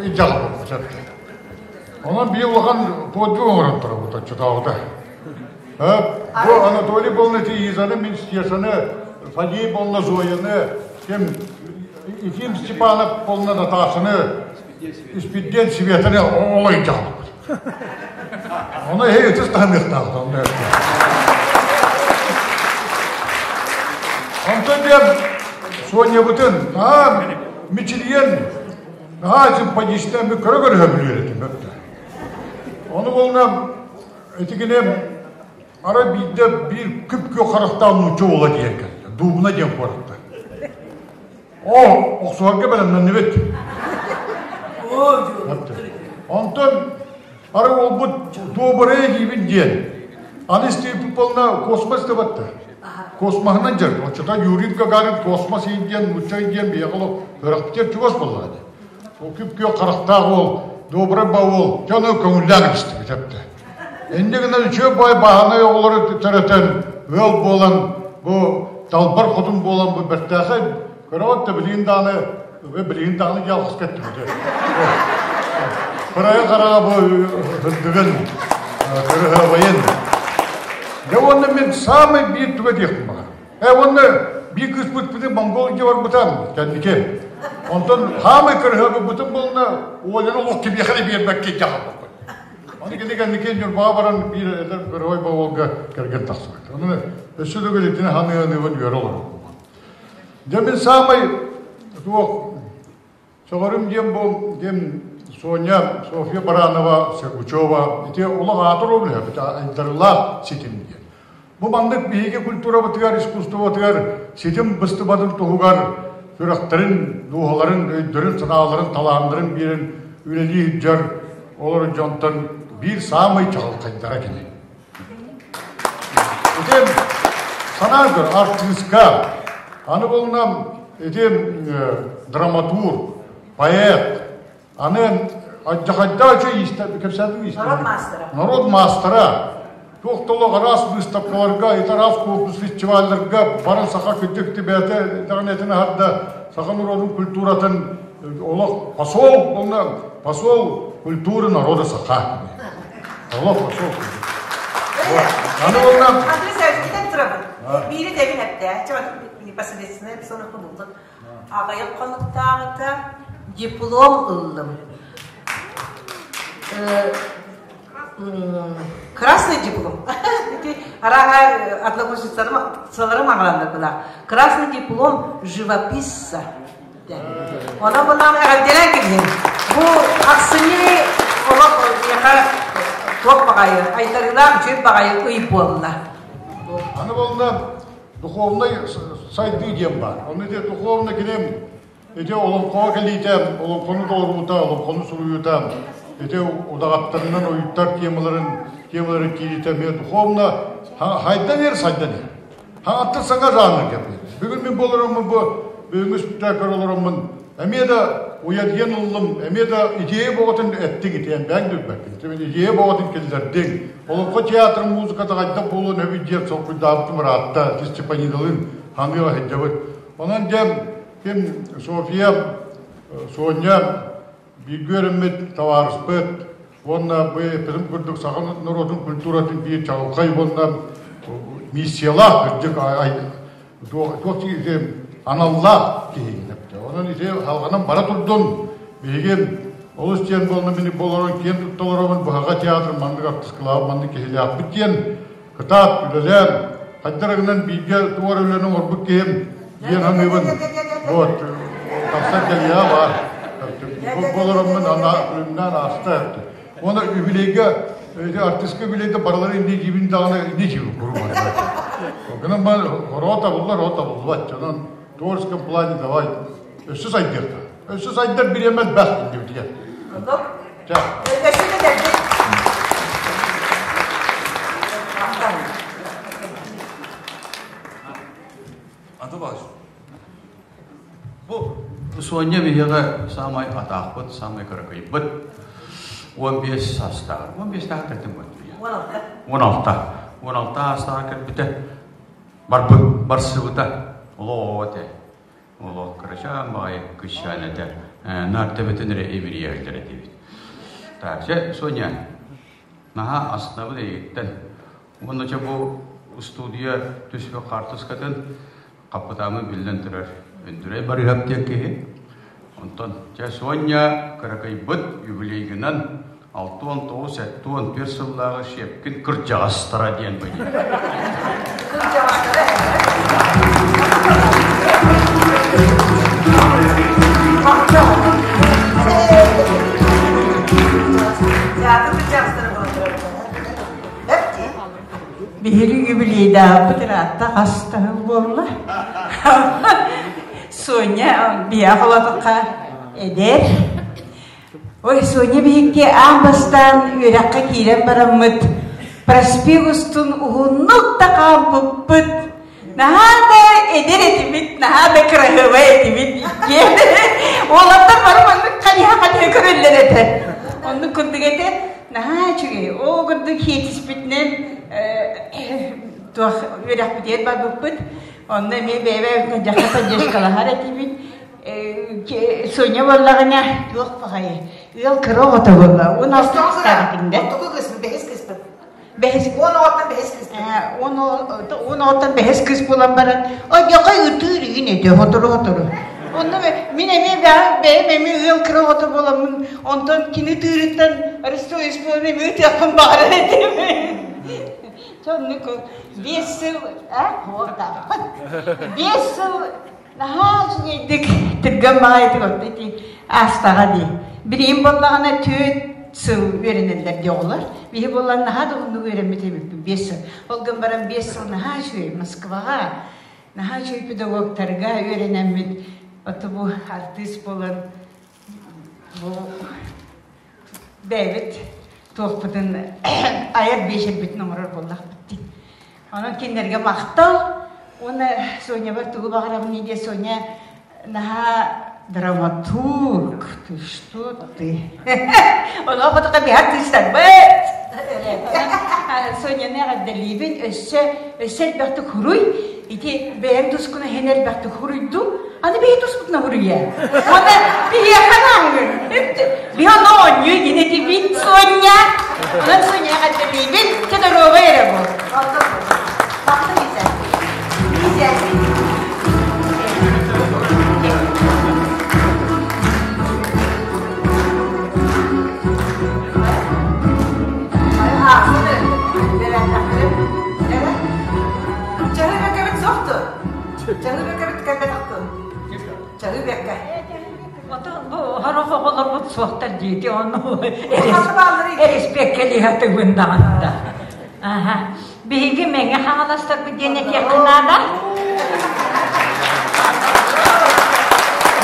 илдьэ аҕалбыппыт. Онон биир улахан подвиг оҥорон турабыт оччотооҕута. Бу Анатолий Болнати Изаны, мин Стешаны, Фадей Болна Зояны, ким Ефим Степанов Болна Наташаны, Испирдиэн Светаны ол илдьэ аҕалбыт. Ону эһи ытыс таһыныахтаахтар онно Онтон диэн Сонябытын наһаа мичилийэн наһаа симпатичнай мен көрө-көрө сөбүлүүр этим өттө. Ону болна итигини арай биирдэ биир күп-күөх харахтаах нуучча уола диэн кэллэ. Дубна диэн куоратта. О, охсуһарга бэлэмнэннибит. Онтон арай уолбут доброе диибин диэн. Аны истибиппит космос дебатта. Космоһынан дьарык. Оччото Юрий Гагарин космос диэн, нуучча диэн биһиэхэ олох үөрэхпитигэр чугас буоллаҕа дии. Ол күп-күөх харахтаах уол, добрый ба уол, дьону көҥүллээн истибит эптэ. Инньэ гынан үчүгэй баай бааһынай оҕолору төрөтөн, ыал буолан, бу далбар хотун буолан бу бэртээхэй көрөҕүт да билигин даҕаны билигин даҕаны дьалхыска эттибит. Кырайы хараҕа бу сырдыгын, кырыһыабайын. Дьэ уонна мин саамай биир туга диэхпин баҕарабын. Э уонна биир кыыспыт бүтүн Монголия барбыта кэнники. Онтон хаамай кырыһыабайбытын буолна, Оляны олох кимиэхэ да биэрбэккэ дьаһалбаппыт. Аны кини кэнники Ньурбаҕа баран биир эдэр герой боҕолго кэргэн тахсыбыт. Ону өссө да итини ханыаныыбын үөрэ олоробун. Дьэ мин саамай туох сөҕөрүм диэн бу диэн Соня Софья Баранова Сергучева ити олох аатыр облүһэбит айдарылаах ситим диэн. Бу маннык биһиги культурабытыгар, искусствобытыгар ситим быстыбатын туһугар сүрэхтэрин, дууһаларын, өйдөрүн-санааларын, талааннарын биэрэн үлэлии сылдьар олор дьонтон биир саамай чаҕылхайдара кини. Ити санаан көр, артыыска, аны буолна ити драматург, поэт, Аны алдьахайдаах үчүгэй иистэ кэпсээтим иистэ. Народ маастара. Народ маастара. Туох да олох араас выставкаларга, ити араас конкурс фестивалларга баран саха кырдьык бэйэтэ даҕаны этин аһарда саха норуотун культуратын олох посол уонна посол культуры народа саха. Олох посол. Аны уонна Андрей Савич, китен турабын. Биири тэбин эптэ. Непосредственно булдун. Аҕыйах хонуктааҕыта диплом ыллым. Красный диплом. Арааһа однокурсницаларым аҕаланнар Красный диплом живописца. Онон булаан эҕэрдэлээн кэлиһин. Бу ахсынньы олох миэхэ туох баҕайы, айдарыылаах үчүгэй баҕайы ый буолла. Аны буолла духовнай сайдыы диэн баар. Онно ити духовно кини ити олоҥхоҕо кэлиитэ, олоҥхону толоруута, олоҥхону суруйуута, ити удаҕаттарынан ойуттар темаларын темаларын киириитэ эмиэ духовно хайдан иһэр сайдан иһэр. Хаҥаттан саҥа жанр кэлбит. Бүгүн мин буолароммун бу бүгүҥҥү спектакль олороммун эмиэ да уйадыйан ыллым, эмиэ да идея боҕотун эттиҥ итиэн бэйэҥ да билбэккин. Идея боҕотун киллэрдиҥ. Олоҥхо театрын музыката хайдах буолуон сөбүй диэн толкуйдаабытым ыраатта, Степанидалыын ханыыга сылдьабыт. Онон дьэ ким Софья, Соня бииргэ үөрэммит табаарыспыт уонна бу эппитим курдук саха норуотун культуратын биир чаҕылхай уонна миссиялаах кырдьык туох аналлаах киһи Онон ити халҕанан бара турдун биһиги олус диэн буолна мини болорон киэн тутта олоробун быһаҕа театр маннык артыскалаах маннык киһилээхпит диэн кытаат үлэлээн. хайдах гынан бииргэ туох эрэ үлэни оҥорбут киһим диэн саныыбын. Вот, тахсан кэлиэҕэ баар. Бу олороммун ана күлүмнээн ааста. Уонна юбилейга, ити артистка юбилейга барылары иннии дьиибин даҕаны иннии дьиибин куруман. Гынан бар, рота буллар, рота буллубат. Онон творческом плане давай өссө сайдыахха. Өссө сайдар бириэмэ элбэх иннибитигэр. Оннук. Чэ. Өссө да кэлбит. Антон Павлович, бу Соня биһиэхэ саамай атаахпыт, саамай кыракыйбыт. 15 саастааҕар. 15 тааҕар кэлтим 16. 16. 16 саастааҕар кэлбитэ. Барбыт, барсыбыта. Олоо этэ. Олох кырачаан баҕайы кыысчаан этэ. Наар төбөтүн эрэ имирийэллэр этибит. Так, чэ, Соня, наһаа астынабын эйигиттэн. Уонна чэ бу устуудьуйа түспүт хаартыскатын хаппытаамы биллэн турар Өндүрэй Барыһап диэн киһи. Онтон чэ Соня кыракыйбыт юбилейгынан 69-74 сыллааҕы Щепкин кырдьаҕастара диэн быйыл. Кырдьаҕастара. Театр кырдьаҕастара буолан Биһиги юбилейдаахпыт ыраатта хас да сыл буолла. Соня биһиэхэ холотоххо эдэр. Ой, Соня биһикки аан бастаан үөрэххэ киирэн бараммыт проспект устун уһуннук да хаампыппыт. Наһаа да эдэр этибит, наһаа да кыраһыабай этибит иккиэн. Уолаттар бары маннык хайыһа-хайыһа көрөллөр этэ. Оннук курдук этэ. Наһаа үчүгэй. Ол курдук хиэтиспитинэн туох үөрэхпитигэр барбыппыт. Онно эмиэ бэйэ-бэйэбитинэн дьахта поддержкалаһар этибит. Соня буоллаҕына туох баҕайы ыал кыра оҕото буолла. 16 саастаах этиҥ да? Оттуку кыыспын, бэһис кыыспын. Бэһис 10 оҕоттон бэһис кыыспын. 10 оҕоттон бэһис кыыс буолан баран, ойдьохой ытыыр игин этэ, сотору-сотору. Онно мин эмиэ бэйэм эмиэ ыал кыра оҕото буоламмын, онтон кини ытыырыттан расстроюсь буолан эмиэ ытыахпын баҕарар этим. Соннук 5 сыл, а, 5 сыл Наһаа үчүгэйдик түргэн баҕайытык отто ити аастаҕа дии. Билигин буоллаҕына түөрт сыл үөрэнэллэр дии оҕолор. Биһи буоллар наһаа да уһуннук үөрэммит эбиппит 5 сыл. Ол гынан баран 5 сыл наһаа үчүгэй Москваҕа наһаа үчүгэй педагогтарга үөрэнэммит ото бу артыыс буолан бу бэйэбит туохпутун айар биэчэрбитин оҥорор буоллахпыт дии. Онон кинилэргэ махтал уонна Сонябар тугу баҕарабын диye Соня наһаа драматург, ты что ты? Ону хотока биһар тыыстарбыт. Соняны эҕэрдэлиибин өссө өссө элбэхтик хуруй ити бэйэм тускуна һэн элбэхтик хуруйдум аны биһи туспутуна хуруйа Аны биһиэхэ нааңҥын биһи ону оонньуу инэтибит Соня онон Соня эҕэрдэлиибин чэ доруобай эрэ буол Чаһы бэкэбит суохту. Чаһы бэкэбит кэлбэтэхту. Чаһы бэккэ. Отон бу хорох оҕолорбут суохтар диити ону эриспиэккэлиһэ тыгын даҕанта. Аха. Биһиги Мэҥэ Хаҥаластарбыт диэн этиэххэ наада.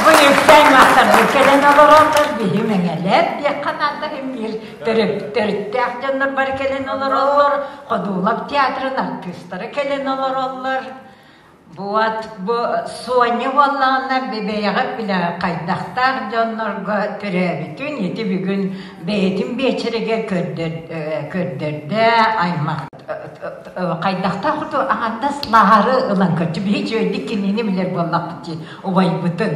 Бу үксээн маастарбыт кэлэн олороллор, биһи мэҥэлэр диэххэ наада биир төрүттээх дьоннор бары кэлэн олороллор, Ходулов театрын артыыстара кэлэн олороллор. Вот бу Соня буоллаҕына бэйэҕэ билэ хайдахтаах дьоннорго төрөөбүтүн ити бүгүн бэйэтин биэчэригэр көрдөрдө аймах хайдахтаах курдук аҥардас лааһары ылан көрчү биһи үчүгэйдик кинини билэр буоллахпыт дии убайбытын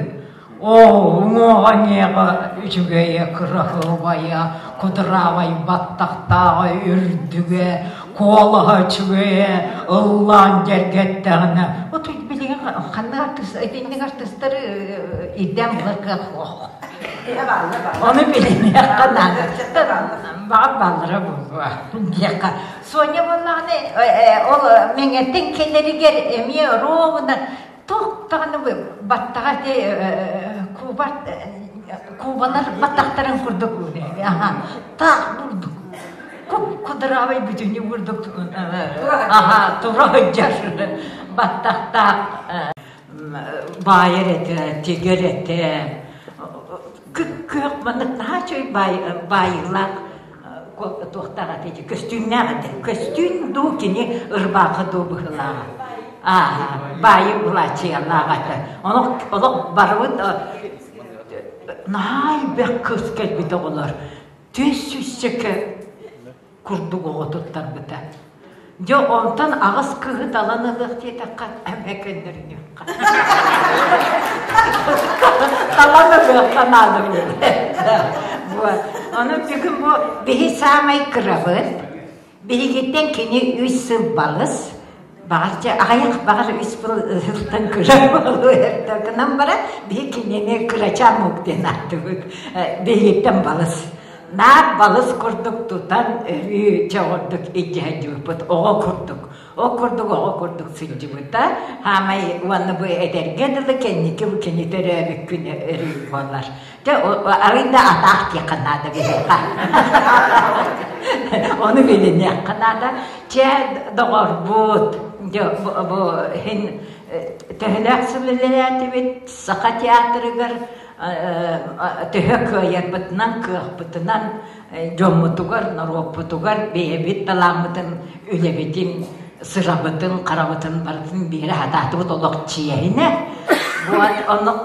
Оо, уҥуоҕа-ньиэҕэ үчүгэйэ, кыраһыабайа, кудраабай баттахтааҕа үрдүгэ, куолаһа үчүгэйэ, ыллаан дьэргэттэҕинэ, отут билигин ханнык артыыс итинник артыыстары ирдээн булар кыах суох. Ону билиниэххэ наада. Баҕар бааллара буолуо диэххэ. Соня буоллаҕына ол Мэҥэттэн кэлэригэр эмиэ ровно туох даҕаны баттаҕа ити куба кубалар баттахтарын курдук таах бурдук кудравый бүтүннүү бурдук тура сылдьар баттахтаах баайар этэ тигэр этэ күөх маннык наһаа үчүгэй баайыылаах туохтаах этэ ити көстүүннээх этэ көстүүн дуу кини ырбаахы дуу быһыылааҕа ааһа баайы былаачыйалаах этэ олох олох барыбыт наһаа элбэх кыыс кэлбит оҕолор түс сүүсчэкэ курдук оҕо туттарбыта дьэ онтон аҕыс кыыһы талан ылыах диэтэххэ эмэ көннөрүнүөххэ талан ылыахха наада вот ону бүгүн бу биһи саамай кырабыт биһигиттэн кини үс сыл балыс баҕар чэ аҕыйах баҕар үс сылтан кыра буолуо гынан баран биһи кинини кырачаан мук диэн ааттыыбыт биһигиттэн балыс наар балыс курдук тутан өрүү чоҕурдук илдьэ сылдьыбыппыт оҕо курдук ол курдук оҕо курдук сылдьыбыта хаамай уонна бу эдэргэ дылы кэнники бу кини төрөөбүт күнэ өрүү буолар дьэ арый да атаах диэххэ наада биһиэхэ ону билиниэххэ наада чэ доҕорбут дьэ бу иһин төһөлөөх сыл үлэлээтибит саха театрыгар төһө кыайарбытынан, кыахпытынан дьоммутугар, норуоппутугар бэйэбит талааммытын, үлэбитин, сырабытын, харабытын барытын биэрэ сатаатыбыт олох чиэһинэ. Вот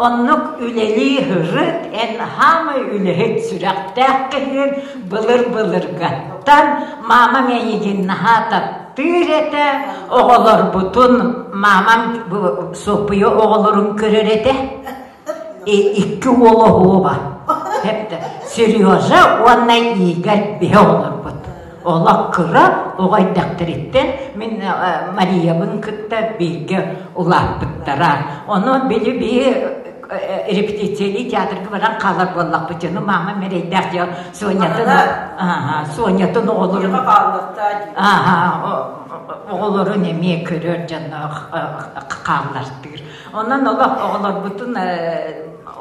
оннук үлэлии сырыт, эн хаамай үлэһит сүрэхтээх киһигин былыр-былыргаттан мамам эйигин наһаа таптыыр этэ, оҕолорбутун мамам бу Соппуйа оҕолорун көрөр этэ. Икки уол оһуоба. Эптэ Сережа уонна Игорь биһи оҕолорбут. Олох кыра оҕо эрдэхтэриттэн мин Мариябын кытта бииргэ улааппыттара. Ону били биһи репетициялыы театрга баран хаалар буоллахпыт. Дьону мама мэрэйдээх дьон Сонятын Сонятын оҕолорун оҕолорун эмиэ көрөр дьонноох хааллартыыр. Онон олох оҕолорбутун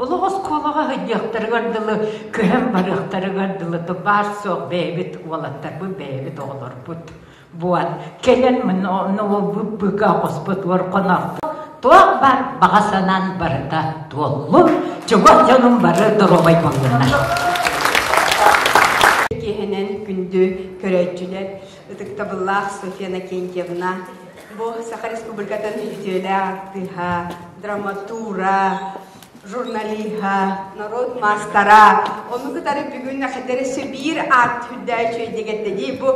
олох оскуолаҕа сылдьыахтарыгар дылы, көһөн барыахтарыгар дылы баар суох бэйэбит уолаттарбыт, бэйэбит оҕолорбут буолан кэлэн быка хоспутугар хоноохпут. Туох бар баҕа санаан барыта туоллун, чугас дьонум бары доруобай буоллуннар. Киэһэнэн күндү көрөөччүлэр, ытыктабыллаах Софья Иннокентьевна, Бу Саха Республикатын үтүөлээх артыыһа, драматура, журналиһа, норуот маастара. Ону кытары бүгүн Хадэресе биир аат үрдээ үчүгэйдик Бу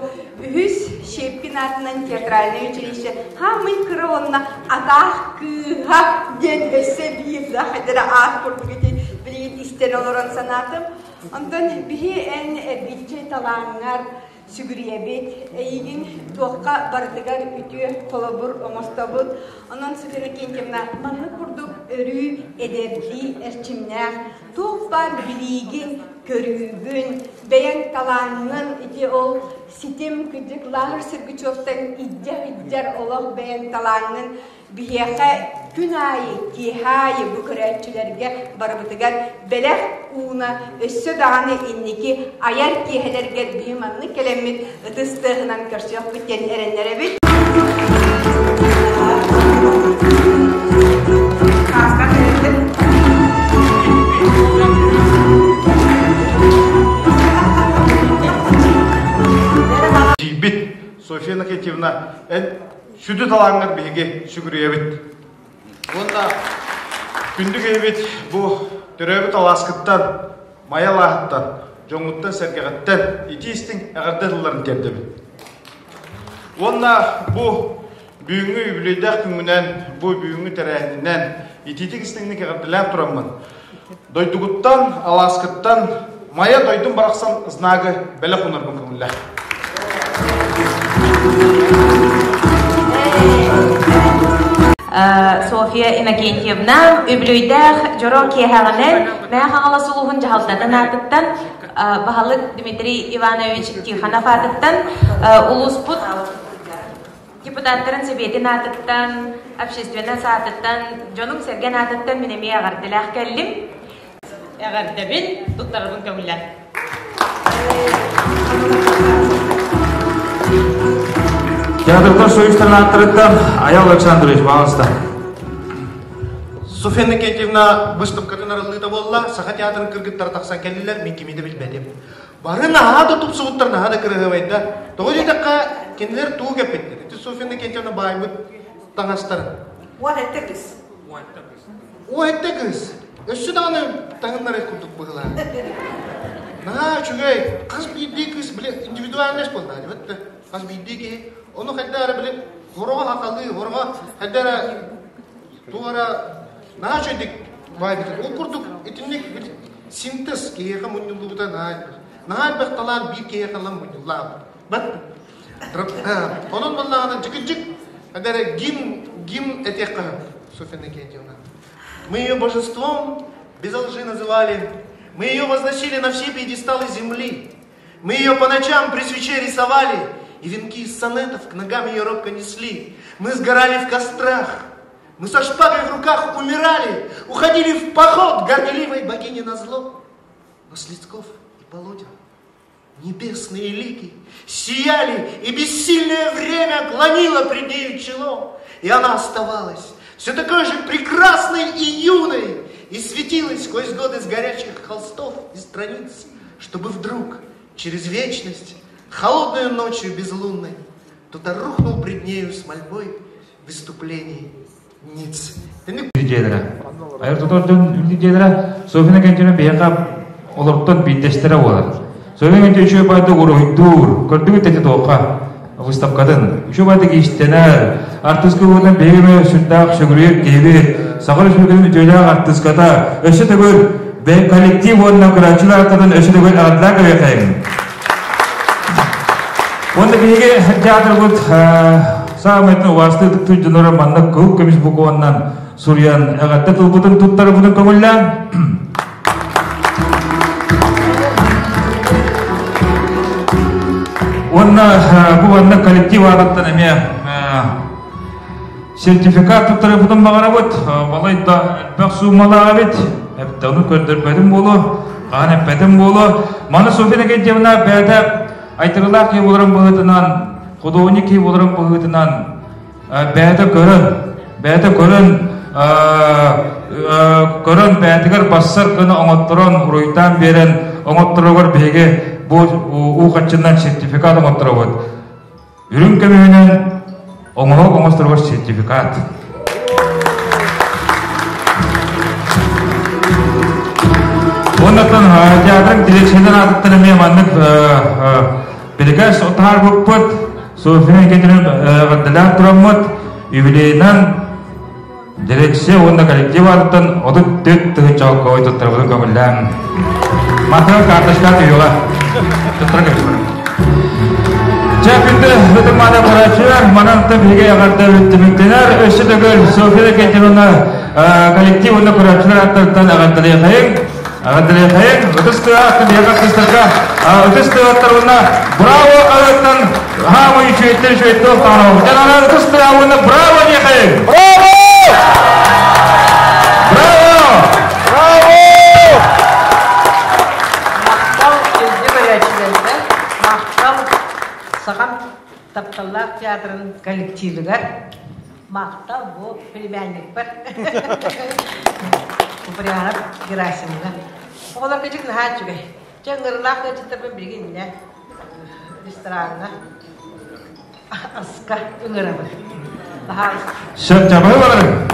үһүс Щепкин аатынан театральнай училище хаамый кыра уонна атаах кыыһа диэн өссө биир да хадара аат курдук ити билигин истэн олорон санаатым. Онтон биһи эн эргиччи талааҥҥар сүгүрүйэбит, эйигин туохха барытыгар үтүө холобур оҥостобут. Онон Софья Иннокентьевна, маннык курдук өрүү эдэрдии эрчимнээх, туох баар билиигин, көрүүгүн, бэйэҥ талааҥҥын ити ол ситим кырдьык Лааһар Сергучевтан илдьэ сылдьар олох бэйэҥ талааҥҥын Биһиэхэ күн аайы, киэһэ аайы бу көрөөччүлэргэ барыбытыгар бэлэх ууна өссө даҕаны инники айар киэһэлэргэр биһи маннык кэлэммит ытыс тыаһынан көрсүөхпүт диэн эрэннэрэбит. Тиийбит Софья Иннокентьевна, эн Сүдү талааҥҥар биһиги сүгүрүйэбит. Уонна күндү киһибит бу төрөөбүт алааскыттан, Майа алааһыттан, дьоҥҥуттан-сэргэҕиттэн итии-истиҥ эҕэрдэ тылларын тиэрдэбит. Уонна бу бүгүҥҥү үбүлүөйдээх күҥҥүнэн, бу бүгүҥҥү тэрээһининэн итиитик-истиҥник эҕэрдэлээн тураммын, дойдугуттан, алааскыттан Майа дойдум барахсан знагы бэлэх уунарбын көҥүллээх. Софья Иннокентьевна үбүлүөйдээх дьоро киэһэҕинэн Мэҥэ Хаҥалас улууһун дьаһалтатын аатыттан баһылык Дмитрий Иванович Тихонов аатыттан улууспут депутаттарын сэбиэтин аатыттан, общественность аатыттан, дьонум-сэргэн аатыттан мин эмиэ эҕэрдэлээх кэллим. Эҕэрдэбин, туттарабын көҥүллэр. Театрдар союзтарын ааттарыттан Аял Александрович, пожалуйста. Софья Иннокентьевна выставкатын арыллыыта буолла. Саха театрын кыргыттара тахсан кэллилэр, мин кими да билбэтим. Бары наһаа да тупсубуттар, наһаа да кырыһыбайда. Тоҕо диэтэххэ, кинилэр тугу кэппиттэр? Ити Софья Иннокентьевна баайбыт таҥастарын. Уон этте кыс. Уон кыыс. Өссө даҕаны таҥыннарар курдук быһыылаах. Наһаа үчүгэй. Хас биирдии кыыс били индивидуальность буолла дибэт хас биирдии киһи. Ону хайда эрэ били хороҕо хахалыы, хороҕо хайда эрэ туох эрэ наһаа үчүгэйдик баайбыт. Ол курдук итинник синтез киһиэхэ мунньуллубута наһаа элбэх. Наһаа элбэх талаан биир киһиэхэ ылан мунньуллаабыт. Бат Онон буоллаҕына дьикидьик хайда эрэ гимн гимн этиэххэ Софья Иннокентьевна. Мы ее божеством без лжи называли. Мы ее возносили на все пьедесталы земли. Мы ее по ночам при свече рисовали, и венки из сонетов к ногам ее робко несли. Мы сгорали в кострах, мы со шпагой в руках умирали, уходили в поход горделивой богини назло. Но с листков и полотен небесные лики сияли, и бессильное время клонило пред нею чело, и она оставалась все такой же прекрасной и юной, и светилась сквозь годы с горячих холстов и страниц, чтобы вдруг через вечность, холодную ночью безлунной, кто-то рухнул пред нею с мольбой выступлений ниц. Дьиэлэрэ. Айар тутар дьон дьиэлэрэ Софья Иннокентьевна биһиэхэ олортон биирдэстэрэ буолар. Софья Иннокентьевна үчүгэй баайдык уруһуйдуур, көрдүгүт эти туохха выставкатын. Үчүгэй баайдык иистэнэр, артыыска быһыытынан биһиги сүрдээх сүгүрүйэр киһибит, Саха Республикатын үтүөлээх артыыската, өссө төгүл коллектив уонна көрөөччүлэр аттарын өссө төгүл эҕэрдэлээн көрүөххэйиҥ. Уонна биһиги театрбыт саамай убаастыы тыктыр дьонноро манна кыһыл көмүс букваннан суруйан эҕэрдэ тылбытын туттарбытын көҥүллээн Уонна бу манна коллектив аатыттан эмиэ сертификат туттарыппытын баҕарабыт. Балай да элбэх суумалаах эбит. Эбитэ ону көрдөрбөтүм буолуо, хаһан эппэтим буолуо. Маны Софья Иннокентьевна бэйэтэ айтырылаах киһи буоларын быһыытынан, художник киһи буоларын быһыытынан бэйэтэ көрөн, бэйэтэ көрөн көрөн бэйэтигэр бассар гына оҥотторон, уруйдаан биэрэн оҥотторугар биһиги бу уу хаччынан сертификат оҥотторобут. Үрүҥ көмүһүнэн оҥоһук оҥосторугар сертификат. Оннуттан театрын дирекциятын аатыттан эмиэ маннык бирикээс таһаарбыппыт. Софья Никитина эҕэрдэлээн тураммыт юбилейынан дирекция уонна коллектив аатыттан 34 тыһыынча алкоголь туттарбытын көҥүллээн Мантан карточка түйүҕэ. Туттара көмүллэр. Чэ, күндү ытымаана көрөөччүлэр, манан биһиги эҕэрдэ түмүктэнэр. Өссө төгүл Софья Кентиновна коллектив уонна көрөөччүлэр аттарыттан эҕэрдэлиэхэйиҥ. Эҕэрдэлиэхэйиҥ. Ытыс тыаһа биһиэхэ артыыстарга ытыс тыаһаттар уонна браво хаһыаттан хаамай үчүгэйтэн үчүгэйтэн таһаарабыт. Дьон аны ытыс тыаһа уонна браво диэхэйиҥ. Браво! Браво! Браво! Махтал күндү көрөөччүлэргэ, махтал Сахам тапталлаах театрын коллективыгар, махтал бу племянникпар Куприянов Герасимовна. Оҕолорго дьик наһаа үчүгэй. Чэ, ыҥырылаах ыалдьыттарбын билигин иннэ рестораҥҥа аска ыҥырабын. Баһаалыста. Сөп, чабыһы барарым.